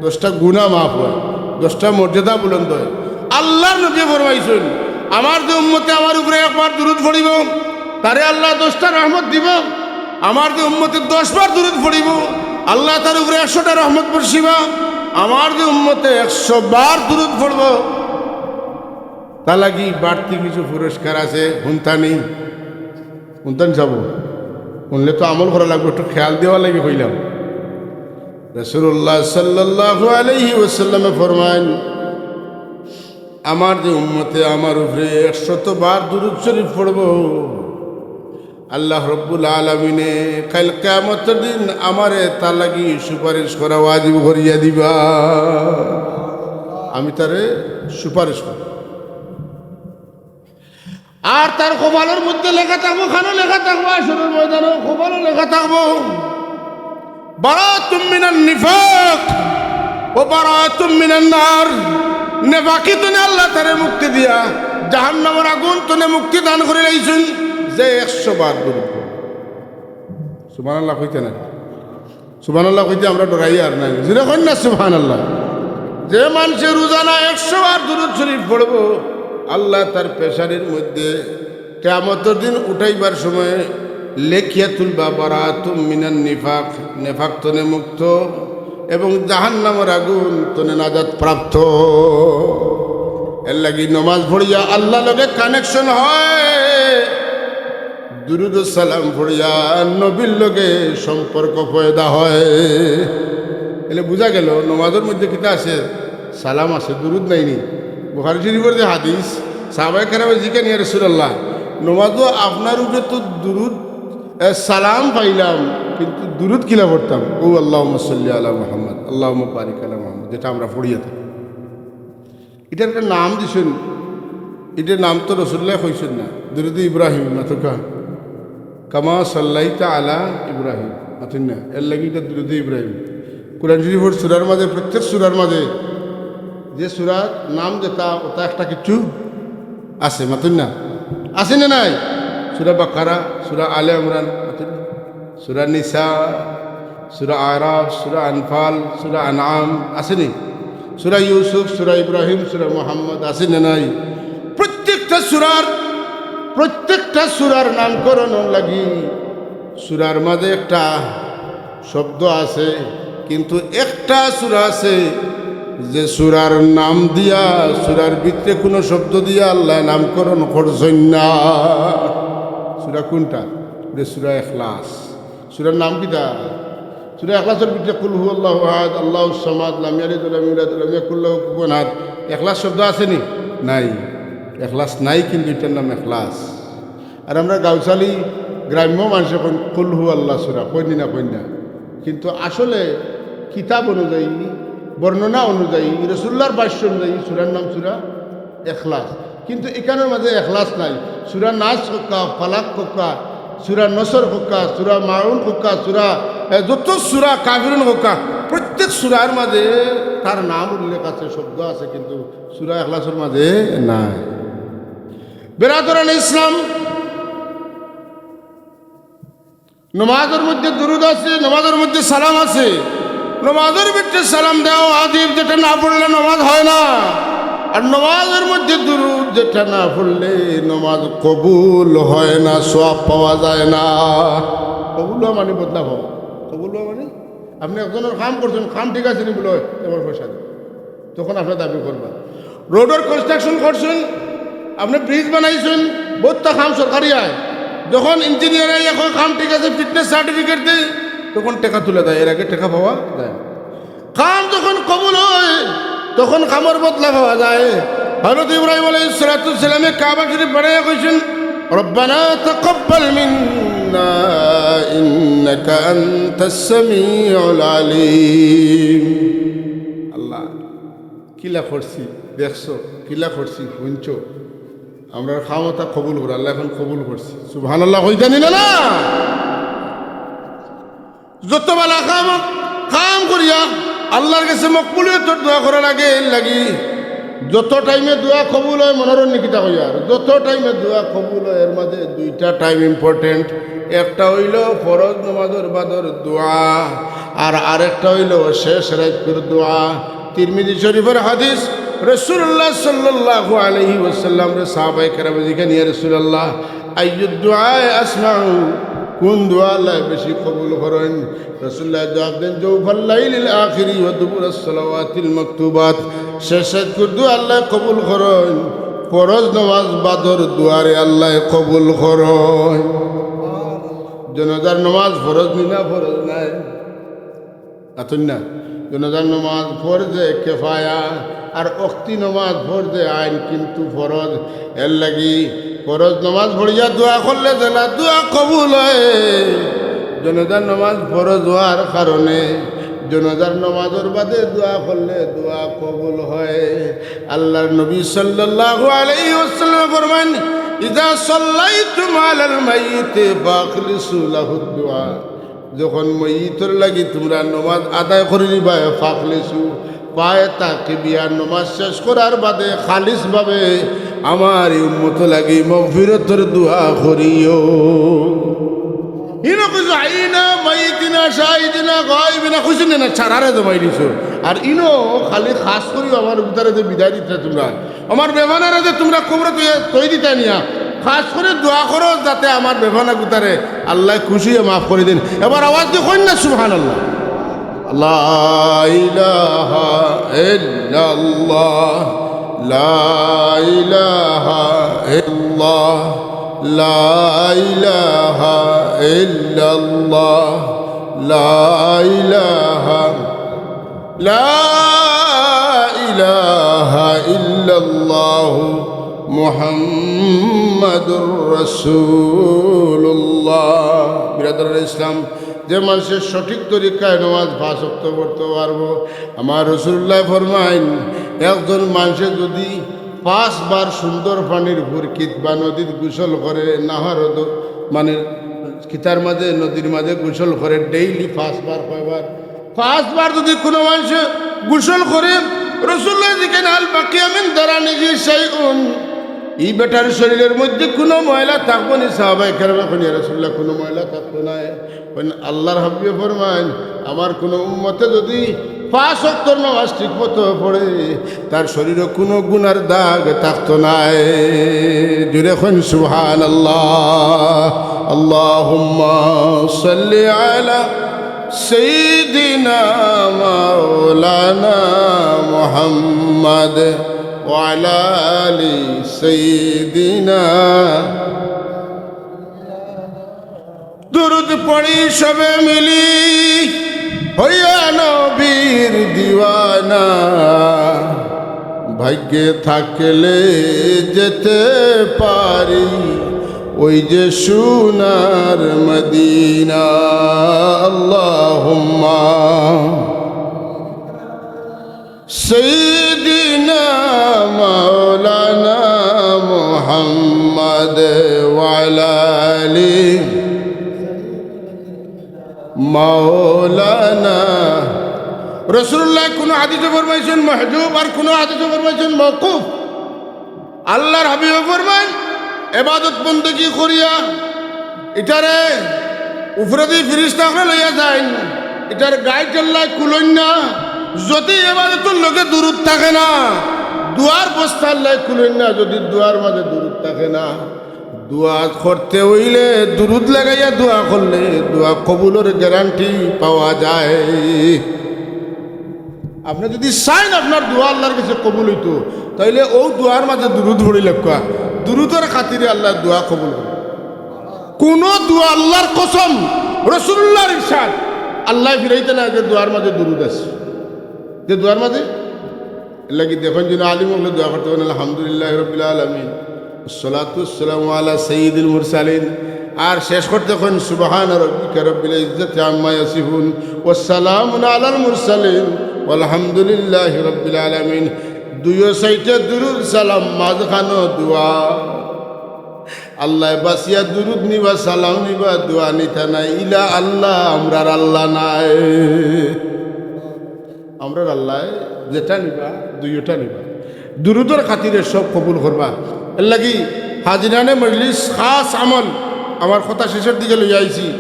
দশটা গুনা মাফ হয়, দশটা মর্যাদা বুলন্দ হয়। আল্লার নবীয়ে ফরমাইছইন, আমার যে উম্মতে আমার উপরে একবার দুরুদ পড়িবো, তারে আল্লায় দশটা রহমত দিবো। আমার যে উম্মতে দশবার দুরুদ পড়িবো, আল্লায় তার উপরে একশোটা রহমত বর্ষিবা। আমার যে উম্মতে একশো বার দুরুদ পড়বো, তার লাগি বাড়তি কিছু পুরস্কার আছে। হুনতানি, হুনতানি যাবো, হুনলে তো আমল করা লাগবো, একটু খেয়াল দেওয়ার লাগি কইলাম। রাসূলুল্লাহ সাল্লাল্লাহু আলাইহি ওয়াসাল্লামে ফরমাইন, আমার যে উম্মতে আমার উপরে একশত বার দুরুদ শরীফ পড়বো, আল্লাহ রব্বুল আলামিনে কাইল কিয়ামতর দিন আমারে তার লাগি সুপারিশ করা ওয়াজিব করিয়া দিবা। আমি তারে সুপারিশ করব। আর তার কপালর মধ্যে লেখা থাকবো, খানো লেখা থাকবো, হাশরর ময়দানো কপালো লেখা থাকবো, বারাআতুম মিনান নিফাক ওয়া বারাআতুম মিনান নার। নেফাকি তনে আল্লায় তারে মুক্তি দিয়া, জাহান্নামর আগুন তনে মুক্তি দান করিলাইছইন। যে একশো বার দুরুদ পড়ে। সুবহানাল্লাহ কইতা না? সুবহানাল্লাহ কইতে আমরা ডরাই আর নাই। জোরে কইন না সুবহানাল্লাহ। যে মানষে রোজানা একশো বার দুরুদ শরীফ পড়বো, আল্লায় তার পেশানির মধ্যে কিয়ামতর দিন উঠাইবার সময় লেখিয়া তুলবা, বারাআতুম মিনান নিফাক, নেফাক তনে মুক্ত এবং জাহান্নামর আগুন তনে নাজাত প্রাপ্ত। এর লাগি নমাজ পড়িয়া আল্লার লগে connection হয়, দুরুদ ও সালাম পড়িয়া নবীর লগে সম্পর্ক পয়দা হয়। এলে বুঝা গেল নমাজর মধ্যে কিতা আছে? সালাম আছে, দুরুদ নাই নি? বুখারী শরীফর যে হাদিস, সাহাবায়ে কেরামে জিকাইন, "ইয়া রাসূলুল্লাহ, নমাজো আপনার উপরে তো দুরুদ, এ, সালাম পাইলাম, কিন্তু দুরুদ কিলা পড়তাম?" ও আল্লাহুম্মা সাল্লি আলা মুহাম্মদ, আল্লাহুম্মা বারিক আলা মুহাম্মদ, যেটা আমরা পড়িয়া থাকি। ইটার একটা নাম দিছইন, ইটার নাম তো রাসূলুল্লায় কইছইন না, দুরুদে ইব্রাহিম, মাতউক্কা, কামা সাল্লাইতা আলা ইব্রাহিম, মাতইন না, এর লাগি ইটা দুরুদে ইব্রাহিম। কোরআন শরীফর সূরার মাঝে, প্রত্যেক সূরার মাঝে যে সূরার নাম যেটা, ওটা একটা কিছু আছে, মাতইন না, আছে না নাই? সূরা বাকারা, সূরা আলে ইমরান, মাতইন না? সূরা নিসা, সূরা আরাফ, সূরা আনফাল, সূরা আনআম, আছে নি? সূরা ইউসুফ, সূরা ইব্রাহিম, সূরা মুহাম্মদ, আছে না নাই? প্রত্যেকটা সূরার, প্রত্যেকটা সূরার নামকরণ লাগি সূরার মাঝে একটা শব্দ আছে, কিন্তু একটা সূরা আছে যে সূরার নাম দিয়া, সূরার ভিতরে কোনো শব্দ দিয়া আল্লায় নামকরণ করছইন না। সূরা কোনটা? যে সূরা ইখলাস। সূরার নাম কিতা? সূরা ইখলাসর ভিতরে কুল হুয়াল্লাহু আহাদ, আল্লাহুস সামাদ, লাম ইয়ালিদ ওয়া লাম ইউলাদ ওয়া লাম ইয়াকুল লাহু কুফুয়ান আহাদ। ইখলাস শব্দ আছে নি? নাই। ইখলাস নাই, কিন্তু ইটার নাম ইখলাস। আর আমরা গাউছালী গ্রাম্য মানষে কইন কুল হুয়াল্লাহ সূরা, কইন নি না, কইন না? কিন্তু আসলে কিতাব অনুযায়ী, বর্ণনা অনুযায়ী, রাসূলুল্লাহর ভাষ্য অনুযায়ী সূরার নাম সূরা ইখলাস। কিন্তু ইখানর মাঝে ইখলাস নাই। সূরা নাস কউক্কা, ফালাক কউক্কা, সূরা নসর কউক্কা, সূরা মাউন কউক্কা, সূরা, এ, যত সূরা কাফিরুন কউক্কা, প্রত্যেক সূরার মাঝে তার নাম উল্লেখ আছে, শব্দ আছে, কিন্তু সূরা ইখলাসর মাঝে নাই। বেরাদরানে ইসলাম, নমাজর মধ্যে দুরুদ আছে, নমাজর মধ্যে সালাম আছে। নমাজর ভিতরে সালাম দেওয়া ওয়াজিব, যেটা না পড়লে নমাজ হয় না। আর নমাজর মধ্যে দুরুদ যেটা না পড়লে নমাজ কবুল হয় না, সওয়াব পাওয়া যায় না। কবুল হওয়া মানে বদলা পাওয়া। কবুল হওয়া মানে আপনি একজনর কাম করছেন, কাম ঠিক আছে নি বুলে, "আমার পয়সা দেন।" তখন আপনি দাবি করবা। রোডর construction করছেন, আপনি ব্রিজ বানাইছেন, বউততা কাম সরকারি আয়। যখন ইঞ্জিনিয়ার আইয়া কয়, "কাম ঠিক আছে", fitness certificate দেয়, তখন টেকা তুলে দেয়, এর আগে টেকা পাওয়া যায় না। কাম যখন কবুল হয়, তখন কামর বদলা পাওয়া যায়। হযরত ইব্রাহিম আলাইহিস সালাতু ওয়াস সালামে কাবা শরীফ বানাইয়া কইছেন, "রব্বানা তাকাব্বাল মিন্না ইন্নাকা আনতাস সামিউল আলিম।" আল্লাহ, কিলা করছি দেখছো, কিলা করছি হুনছো, আমরার কাম অতা কবুল করো, আল্লায় অখন কবুল করছে। সুবহানাল্লাহ কইতানি না, না? যত বালা কাম, কাম করিয়া আল্লার গেছে মকবুলিয়তর দোয়া করা লাগে, এর লাগি যত টাইমে দোয়া কবুল হয়, মনর নিকিতা কইয়ার, যত টাইমে দোয়া কবুল হয়, এর মাঝে দুইটা টাইম important। একটা অইলো ফরজ নমাজর বাদর দোয়া, আর আরেকটা অইলো শেষ রাইতকুর দোয়া। তিরমিজি শরীফর হাদিস, রাসূলুল্লাহ সাল্লাল্লাহু আলাইহি ওয়াসাল্লামরে সাহাবায়ে কেরামে জিকাইন, "ইয়া রাসূলুল্লাহ, আইয়ুদ দুআ আসমাউ, কোন দোয়া আল্লায় বেশি কবুল করইন?" রাসূলুল্লায় জবাব দেন, "জাওফাল লাইলিল আখিরি ওয়া দুবুরাস সালাওয়াতিল মাকতুবাত।" শেষ রাইতকুর দোয়া আল্লায় কবুল করইন, ফরজ নমাজ বাদর দোয়ারে আল্লায় কবুল করইন। জানাজার নমাজ ফরজ নি না, ফরজ নায়? আতুন না, জানাজার নমাজ ফরজে কেফায়া, আর অক্তি নমাজ ফরজে আইন, কিন্তু ফরজ। এর লাগি ফরজ নমাজ পড়িয়া দোয়া করলে যেলা দোয়া কবুল হয়। জানাজার নমাজ ফরজ হওয়ার কারণে জানাজার নমাজর বাদে দোয়া করলে দোয়া কবুল হয়। আল্লার নবী সাল্লাল্লাহু আলাইহি ওয়াসাল্লাম ফরমান, "ইযা সাল্লাইতুম আলাল মাইয়িতি ফাখলিসু লাহুদ দুআ।" যখন মইয়িতর লাগি তুমরা নমাজ আদায় করি নিবায়, ফাখলিসু, পায়ে তাকিবিয়া নমাজ শেষ করার বাদে খালিসভাবে আমার এই উম্মতর লাগি মগফিরতর দোয়া করিও। ইনো কইছো, "আইনা মাইতিনা শাহিদিনা গাইবিনা", কইছো না, না, ছাড়ারে জমাই দিছো। আর ইনো খালি খাস করি আমার উতারে যে বিদায় দিতে তুমরা, আমার বেফানারে যে তুমরা কবরো তই, তই দিতা নিয়া, খাস করি দোয়া করো যাতে আমার বেফানা গুতারে আল্লায় খুশি হইয়া মাফ করি দেইন। এবার আওয়াজ দি কইন না সুবহানাল্লাহ। লা ইলাহা ইল্লাল্লাহ, লা ইলাহা ইল্লাল্লাহ, লা ইলাহা ইল্লাল্লাহ, লা ইলাহা লা ইলাহা ইল্লাল্লাহু মুহাম্মাদুর রাসূলুল্লাহ। বিরাদরানে ইসলাম, যে মানষে সঠিক তরিকায় নমাজ পাঁচ ওয়াক্ত পড়তো পারবো, আমার রাসূলুল্লায় ফরমাইন, একজন মানষে যুদি পাঁচবার সুন্দর পানির ফুরকিত বা নদীত গোসল করে, নাহারো দ-, মানে কিতার মাঝে, নদীর মাঝে গোসল করে, ডেইলি পাঁচবার, কয়বার? পাঁচবার যুদি কুনু মানষে গোসল করে, রাসূলুল্লায় জিকাইন, "হাল বাকিয়া মিন দারানিহি শাইউন?" ই বেটার শরীরর মধ্যে কুনু ময়লা থাকবো নি? সাহাবায়ে কেরামে কইন, "ইয়া রাসূলুল্লাহ, কুনু ময়লা থাকতো নায়।" কইন, আল্লার হাবিবে ফরমাইন, "আমার কুনু উম্মতে যুদি পাঁচ ওয়াক্তর নমাজ ঠিক মতো পড়ে, তার শরীরো কুনু গুনার দাগ থাকতো নায়।" জোরে কইন সুবহানাল্লাহ। আল্লাহুম্মা সাল্লি আলা সাইয়্যিদিনা মাওলানা মুহাম্মদ ওয়া আলা আলি সাইয়্যিদিনা। দুরুদ পড়ি সবে মিলি, হইয়া নবীর দিওয়ানা। ভাগ্যে থাকলে যেতে পারি ওই যে সোনার মদিনা। আল্লাহুম্মা সাইয়্যিদিনা মাওলানা মুহাম্মদ ওয়া আলা আলি মাওলানা। রাসূলুল্লায় কুনু হাদিসো ফরমাইছইন মাহজুব, আর কুনু হাদিসো ফরমাইছইন মাওকুফ। আল্লার হাবিবে ফরমাইন, এবাদত বন্দেগি করিয়া ইটারে উপরেদি ফিরিস্তা অকলে লইয়া যাইন, ইটার গাইট আল্লায় খুলইন না। যদি এবাদতর লগে দুরুদ থাকে না, দোয়ার বস্তা আল্লায় খুলইন না। যদি দোয়ার মাঝে দুরুদ থাকে না, দোয়া করতে অইলে দুরুদ লাগাইয়া দোয়া করলে দোয়া কবুলর গ্যারান্টি পাওয়া যায়। আপনে যদি চাইন আপনার দোয়া আল্লার গেছে কবুল অইতো, তাইলে অউ দোয়ার মাঝে দুরুদ পড়ি লাগবা। দুরুদর খাতিরে আল্লায় দোয়া কবুল করে। কুনু দোয়া, আল্লার কসম, রাসুলুল্লাহর ইরশাদ, আল্লায় ফিরাইতা নায় যে দোয়ার মাঝে দুরুদ আছে। যে দোয়ার মাঝে, এরলাগি দেখইন যেন আলিম অকলে দোয়া করতে পারেন, আলহামদুলিল্লাহি রাব্বিল আলামিন, ওয়াসসালাতু ওয়াসসালামু আলা সাইয়্যিদিল মুরসালিন। আর শেষ করতে কইন, সুবহানা রাব্বিকা রাব্বিল ইজ্জাতি আম্মা ইয়াসিফুন, ওয়া সালামুন আলাল মুরসালিন, ওয়ালহামদুলিল্লাহি রাব্বিল আলামিন। দুইও সাইডে দুরুদ সালাম, মাঝখানো দোয়া। আল্লায় বাছিয়া দুরুদ নিবা, সালাম নিবা, দোয়া নিতা নায়। ইলা আল্লা, আমরার আল্লা নায়। আমরার আল্লায় যেটা নিবা, দুইওটা নিবা। দুরুদর খাতিরে সব কবুল করবা। এরলাগি হাজিরানে মজলিস খাস আমল, আমার কথা শেষর দিকে লইয়া আইছি।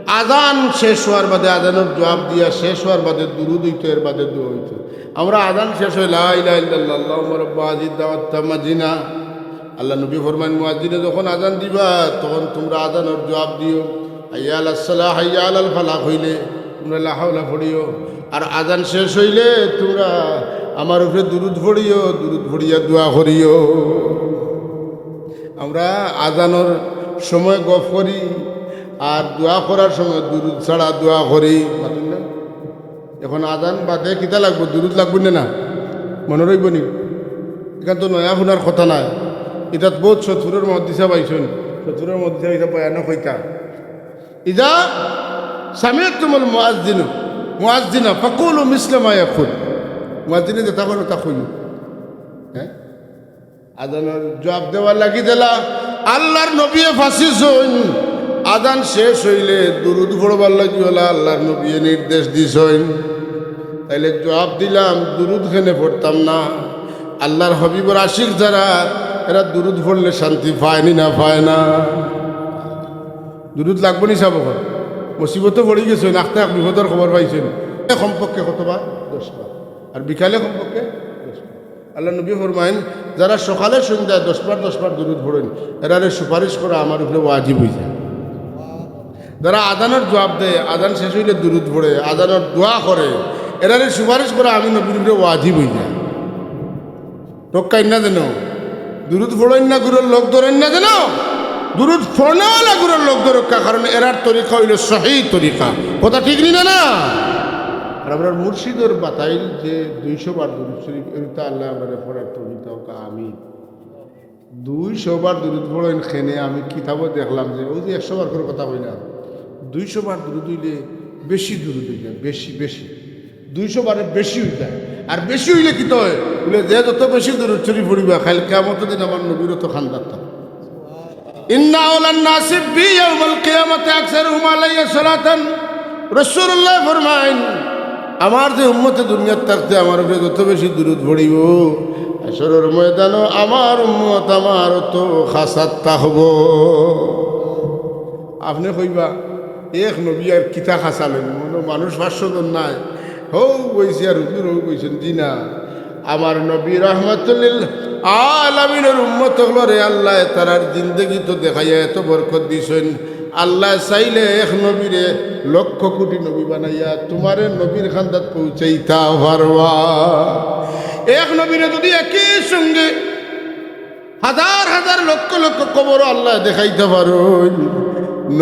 আজান শেষ অওয়ার বাদে, আজানর জুয়াব দিয়া শেষ অওয়ার বাদে দুরুদ অইতো, এর বাদে দোয়া অইতো। আমরা আজান শেষ অয়, লা ইলাহা ইল্লাল্লাহ, আল্লাহুম্মা রাব্বা হাযিহিদ দাওয়াতিত তাম্মা, জি না। আল্লার নবী ফরমাইন, মুয়াজ্জিনে যখন আজান দিবা, তখন তুমরা আজানর জুয়াব দিও। হাইয়া আলাস সালাহ, হাইয়া আলাল ফালাহ অইলে তুমরা লা হাওলা পড়িও। আর আজান শেষ অইলে তুমরা আমার উপরে দুরুদ পড়িও, দুরুদ পড়িয়া দোয়া করিও। আমরা আজানর সময় গফ করি, আর দোয়া করার সময় দুরুদ ছাড়া দোয়া করি। মাতুন না? এখন আজান বাদে কিতা লাগবো? দুরুদ লাগবো না, না? মনো রইবো নি? ইখান তো নয়া হুনার কথা নায়। ইটাত বউত সতপুরর মুহাদ্দিস সাব আইছইন, সতপুরর মুহাদ্দিস সাব ইটা বয়ানো কইতা, ইজা সামি'তুমুল মুয়াজ্জিনু, মুয়াজ্জিনা ফাকুলু মিসলা মা ইয়াকুল। মুয়াজ্জিনে যেটা কইন, তা কইও। হ্যাঁ? আজানর জুয়াব দেওয়ার লাগি দিলা। আল্লার নবীয়ে ফাঁসিছইন, আজান শেষ অইলে দুরুদ পড়বার লাগি অলা আল্লার নবীয়ে নির্দেশ দিছইন। তাইলে জুয়াব দিলাম, দুরুদ কেনে পড়তাম না? আল্লার হাবিবর আশিক যারা, এরা দুরুদ পড়লে শান্তি পায় নি না পায় না? দুরুদ লাগবো নি সাব? মুসিবতো পড়ি গেছইন, আখতা এক বিপদর খবর পাইছইন, কমপক্ষে কতবার? দশবার। আর বিকালে কমপক্ষে দশবার। আল্লার নবী ফরমাইন, যারা সকালে সন্ধ্যায় দশবার দশবার দুরুদ পড়ইন, এরারে সুপারিশ করা আমার উপরে ওয়াজিব অইযায়। যারা আজানর জুয়াব দেয়, আজান শেষ অইলে দুরুদ পড়ে, আজানর দোয়া করে, এরারে সুপারিশ করা আমি নবীর উপরে ওয়াজিব অইযায়। রক্ষা অইন না যেন, দুরুদ পড়ইন না, গুরুর লগ ধরইন না যেন, দুরুদ পড়নেওয়ালা গুরুর লগ ধরউক্কা, কারণ এরার তরিকা অইলো সহি তরিকা। কথা ঠিক নি না, না? আর আমরার মুর্শিদর বাতাইল যে দুইশো বার দুরুদ শরিফ, এরতা আল্লায় আমরারে পড়ার তৌফিক দেউক্কা, আমিন। দুইশো বার দুরুদ পড়ইন কেনে, আমি কিতাবো দেখলাম যে, অউ যে একশো বার করি কথা কইলাম, দুইশো বার দুরুদ অইলে বেশি দুরুদ অইযায়, বেশি, বেশি। দুইশো বারে বেশি অইযায়। আর বেশি অইলে কিতা অয়? বুলে, যে যত বেশি দুরুদ শরিফ পড়িবা, কাইল কিয়ামতর দিন আমার নবীর অত খান্দাত থাকবো। ইন্না আওলান নাসি বি ইয়াউমাল কিয়ামাতি আকসারুহুম আলাইয়া সালাতান। রাসুলুল্লায় ফরমাইন, আমার যে উম্মতে দুনিয়াত থাকতে আমার উপরে যত বেশি দুরুদ পড়িবো, হাশরর ময়দানো আমার উম্মত আমার অত কাছাত থাকবো। আপনে কইবা, এক নবী আর কিতা কাছা লইন? মানুষ পাঁচশো জন নায়, হউ বইছে আর হুজুর হউ বইছইন, জি না। আমার নবী রহমাতুল্লিল আলামিনর উম্মত অকলরে আল্লায় তারার জিন্দেগিত দেখাইয়া এত বরকত দিছইন। আল্লায় চাইলে এক নবীরে লক্ষ কোটি নবী বানাইয়া তুমারে নবীর খান্দাত পৌঁছাইতা পারবা। এক নবীরে যদি একই সঙ্গে হাজার হাজার লক্ষ লক্ষ কবরো আল্লায় দেখাইতা পারইন,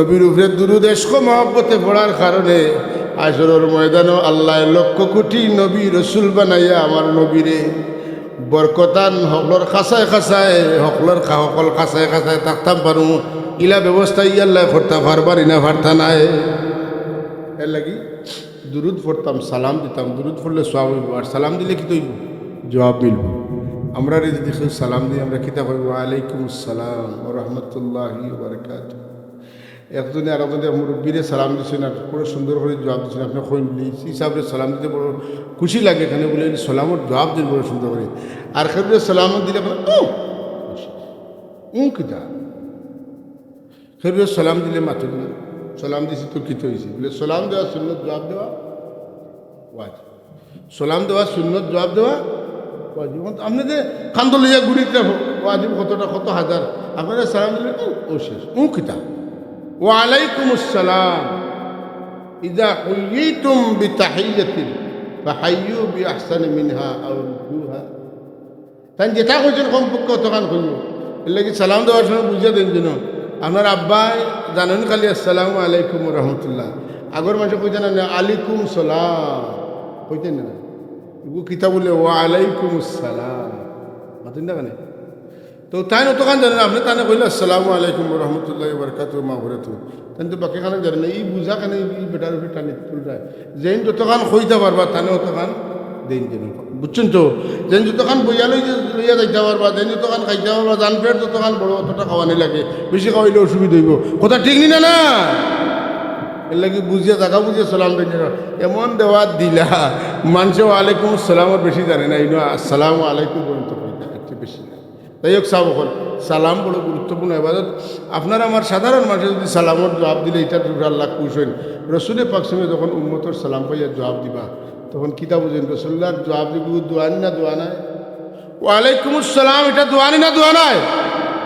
নবীর উপরে দুরুদ ইশক মহব্বতে পড়ার কারণে হাশরর ময়দানো আল্লায় লক্ষ কোটি নবী রসুল বানাইয়া আমার নবীরে বরকতান হকলর কাছায় কাছায়, হকলর কা-, হকল কাছায় কাছায় থাকতাম পারমু, ইলা ব্যবস্থা ই আল্লায় করতা পারবা নি না পারতা নায়। এরলাগি দুরুদ পড়তাম, সালাম দিতাম, দুরুদ পড়লে সওয়াব অইবো, আর সালাম দিলে কিতা অইবো? জুয়াব মিলবো। আমরারে যদি কেউ সালাম দেয়, আমরা কিতা কইমু? ওয়া আলাইকুমুস সালাম ওয়া রাহমাতুল্লাহি ওয়া বারাকাতুহু। একজনে আরকজনে মুরব্বিরে সালাম দিছইন আর বড় সুন্দর করি জুয়াব দিছইন, আপনে কইন বুলে, ই হিসাবে সালাম দিতে বড় খুশি লাগে, কেনে বুলে সালামর জুয়াব দেইন বড় সুন্দর করি। আর কেউরে সালাম দিলে বলে, "ও!" উ কিতা? কেউরে সালাম দিলে মাতইন না। সালাম দিছি তো কিতা অইছে? বলে, সালাম দেওয়া সুন্নত, জবাব দেওয়া ওয়াজিব। সালাম দেওয়া সুন্নত, জবাব দেওয়া ওয়াজিব। অখন আপনে যে কান্দো লইয়া ঘুরিতা, ওয়াজিব কতটা, কত হাজার, আপনারে সালাম দিলে তো ও শেষ। উ কিতা? ওয়ালাইকুমুস সালাম। ইযা হুয়িতুম বিতাহিয়্যাতিন ফাহাইয়ু বিআহসানি মিনহা আও রুদ্দুহা। তাইন যেটা কইছইন কমপক্ষে অতখান কইও। এরলাগি সালাম দেওয়ার সময় বুঝিয়া দেইন যেন। আপনার আব্বায় জানইন খালি আসসালামু আলাইকুম ওয়া রাহমাতুল্লাহ। আগর মানষে কইতা না, না, আলাইকুম সালাম। কইতা না। ইগু কিতা বলে, ওয়া আলাইকুমুস সালাম। মাতইন না কেনে? তো তাইন অতখান জানইন, আপনে তানে কইলে আসসালামু আলাইকুম ওয়া রাহমাতুল্লাহি ওয়া বারাকাতুহু, মাগফিরাতুহু। তাইন তো বাকিখান জানইন না, ই বুঝা কেনে ই বেটার উপরে টানি তুলরায়। যেইন যতখান কইতা পারবা, তানে অতখান দেইন যেন। বুঝছইন তো? যেইন যতখান বইয়া লই-, লইয়া যাইতা পারবা, যেইন যতখান খাইতা পারবা, জান পেট যতখান বড়, অতটা খাওয়ানি লাগে। বেশি খাওয়াইলে অসুবিধা অইবো। কথা ঠিক নি না, না? এরলাগি বুঝিয়া, জাগা বুঝিয়া সালাম দেইন যেন। এমন দেওয়াত দিলা, মানষে ওয়ালাইকুম আসসালামর বেশি জানে না, ইনো আসসালামু আলাইকুম পর্যন্ত কইতা, এর চেয়ে বেশি না। যাই হোক, সাব অকল, সালাম বড় গুরুত্বপূর্ণ ইবাদত। আপনার আমার সাধারণ মানষে যুদি সালামর জবাব দিলে, ইটার উপরে আল্লাহ খুশ অইন। রসুলে পাক সাল্লাল্লাহু আলাইহি ওয়াসাল্লামে যখন উম্মতর সালাম পাইয়া জবাব দিবা, তখন কিতা বুঝইন? রসুলুল্লাহর জবাব দিবা দোয়া নি না দোয়া নায়? ওয়ালাইকুমুস সালাম, ইটা দোয়া নি না দোয়া নায়?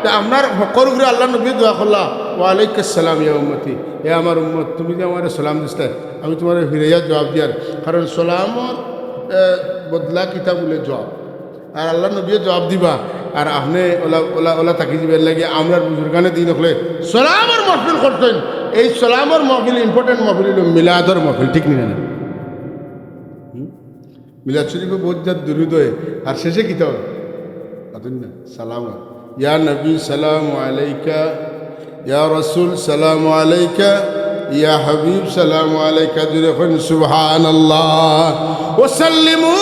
তে আপনার হকর উপরে আল্লাহর নবীয়ে দোয়া করলা, ওয়ালাইকুস সালাম ইয়া উম্মতি, হে আমার উম্মত, তুমি যে আমারে সালাম দিছলায়, আমি তুমারে ফিরাইয়া জবাব দিয়ার। কারণ সালামর, এ, বদলা কিতা বলে জবাব। আর আল্লাহর নবীয়ে জবাব দিবা, আর আপনে অলা, অলা, অলা থাকি যিবা। এরলাগি আমরার বুজুর্গানে দিন অকলে সালামর মাহফিল করছইন। এই সালামর মাহফিল, important মাহফিল অইলো মিলাদর মাহফিল, ঠিক নি না? হুম? মিলাদ শরীফো বউত জাত দুরুদ অয়, আর শেষে কিতা অয়? মাতইন না, সালাম অয়। ইয়া নবী সালাম আলাইকা, ইয়া রাসূল সালাম আলাইকা, ইয়া হাবিব সালাম আলাইকা। জোরে কইন সুবহানাল্লাহ। ওয়া সাল্লিমু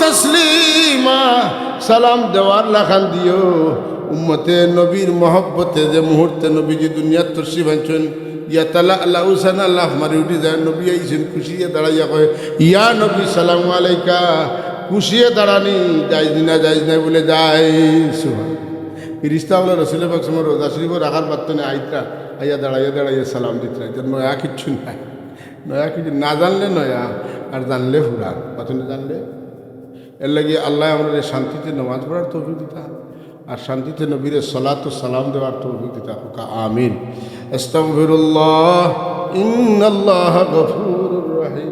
তাসলিমা। সালাম দেওয়ার লাখান দিও। উম্মতে নবীর মহব্বতে যে মুহূর্তে নবীজি দুনিয়াত তশরিফ আনছইন, ইয়াতালাআলাউ সানা, লাফ মারি উঠি যায়, নবী আইছইন, খুশিয়ে দাঁড়াইয়া কয়, ইয়া নবী সালামু আলাইকা। খুশিয়ে দাঁড়ানি জায়েজ নি না, জায়েজ নায় বলে যায়। সুবহান। ফিরিস্তা অকলে রসুলে পাক সাল্লাল্লাহু আলাইহি ওয়াসাল্লাম রওজা শরীফর রাখার বাদ থনে আইতরা, আইয়া দাঁড়াইয়া দাঁড়াইয়া সালাম দিতরা। ইটা নয়া কিচ্ছু নায়, নয়া কিচ্ছু, না জানলে নয়া, আর জানলে পুরান। মাতইন না জানলে। এরলাগি আল্লায় আমরারে শান্তিতে নামাজ পড়ার তৌফিক দিতা, আর শান্তিতে নবীরে সালাত ও সালাম দেওয়ার তৌফিক দিতা। কউক্কা আমিন। আস্তাগফিরুল্লাহ, ইন্নাল্লাহা গফুরুর রহিম।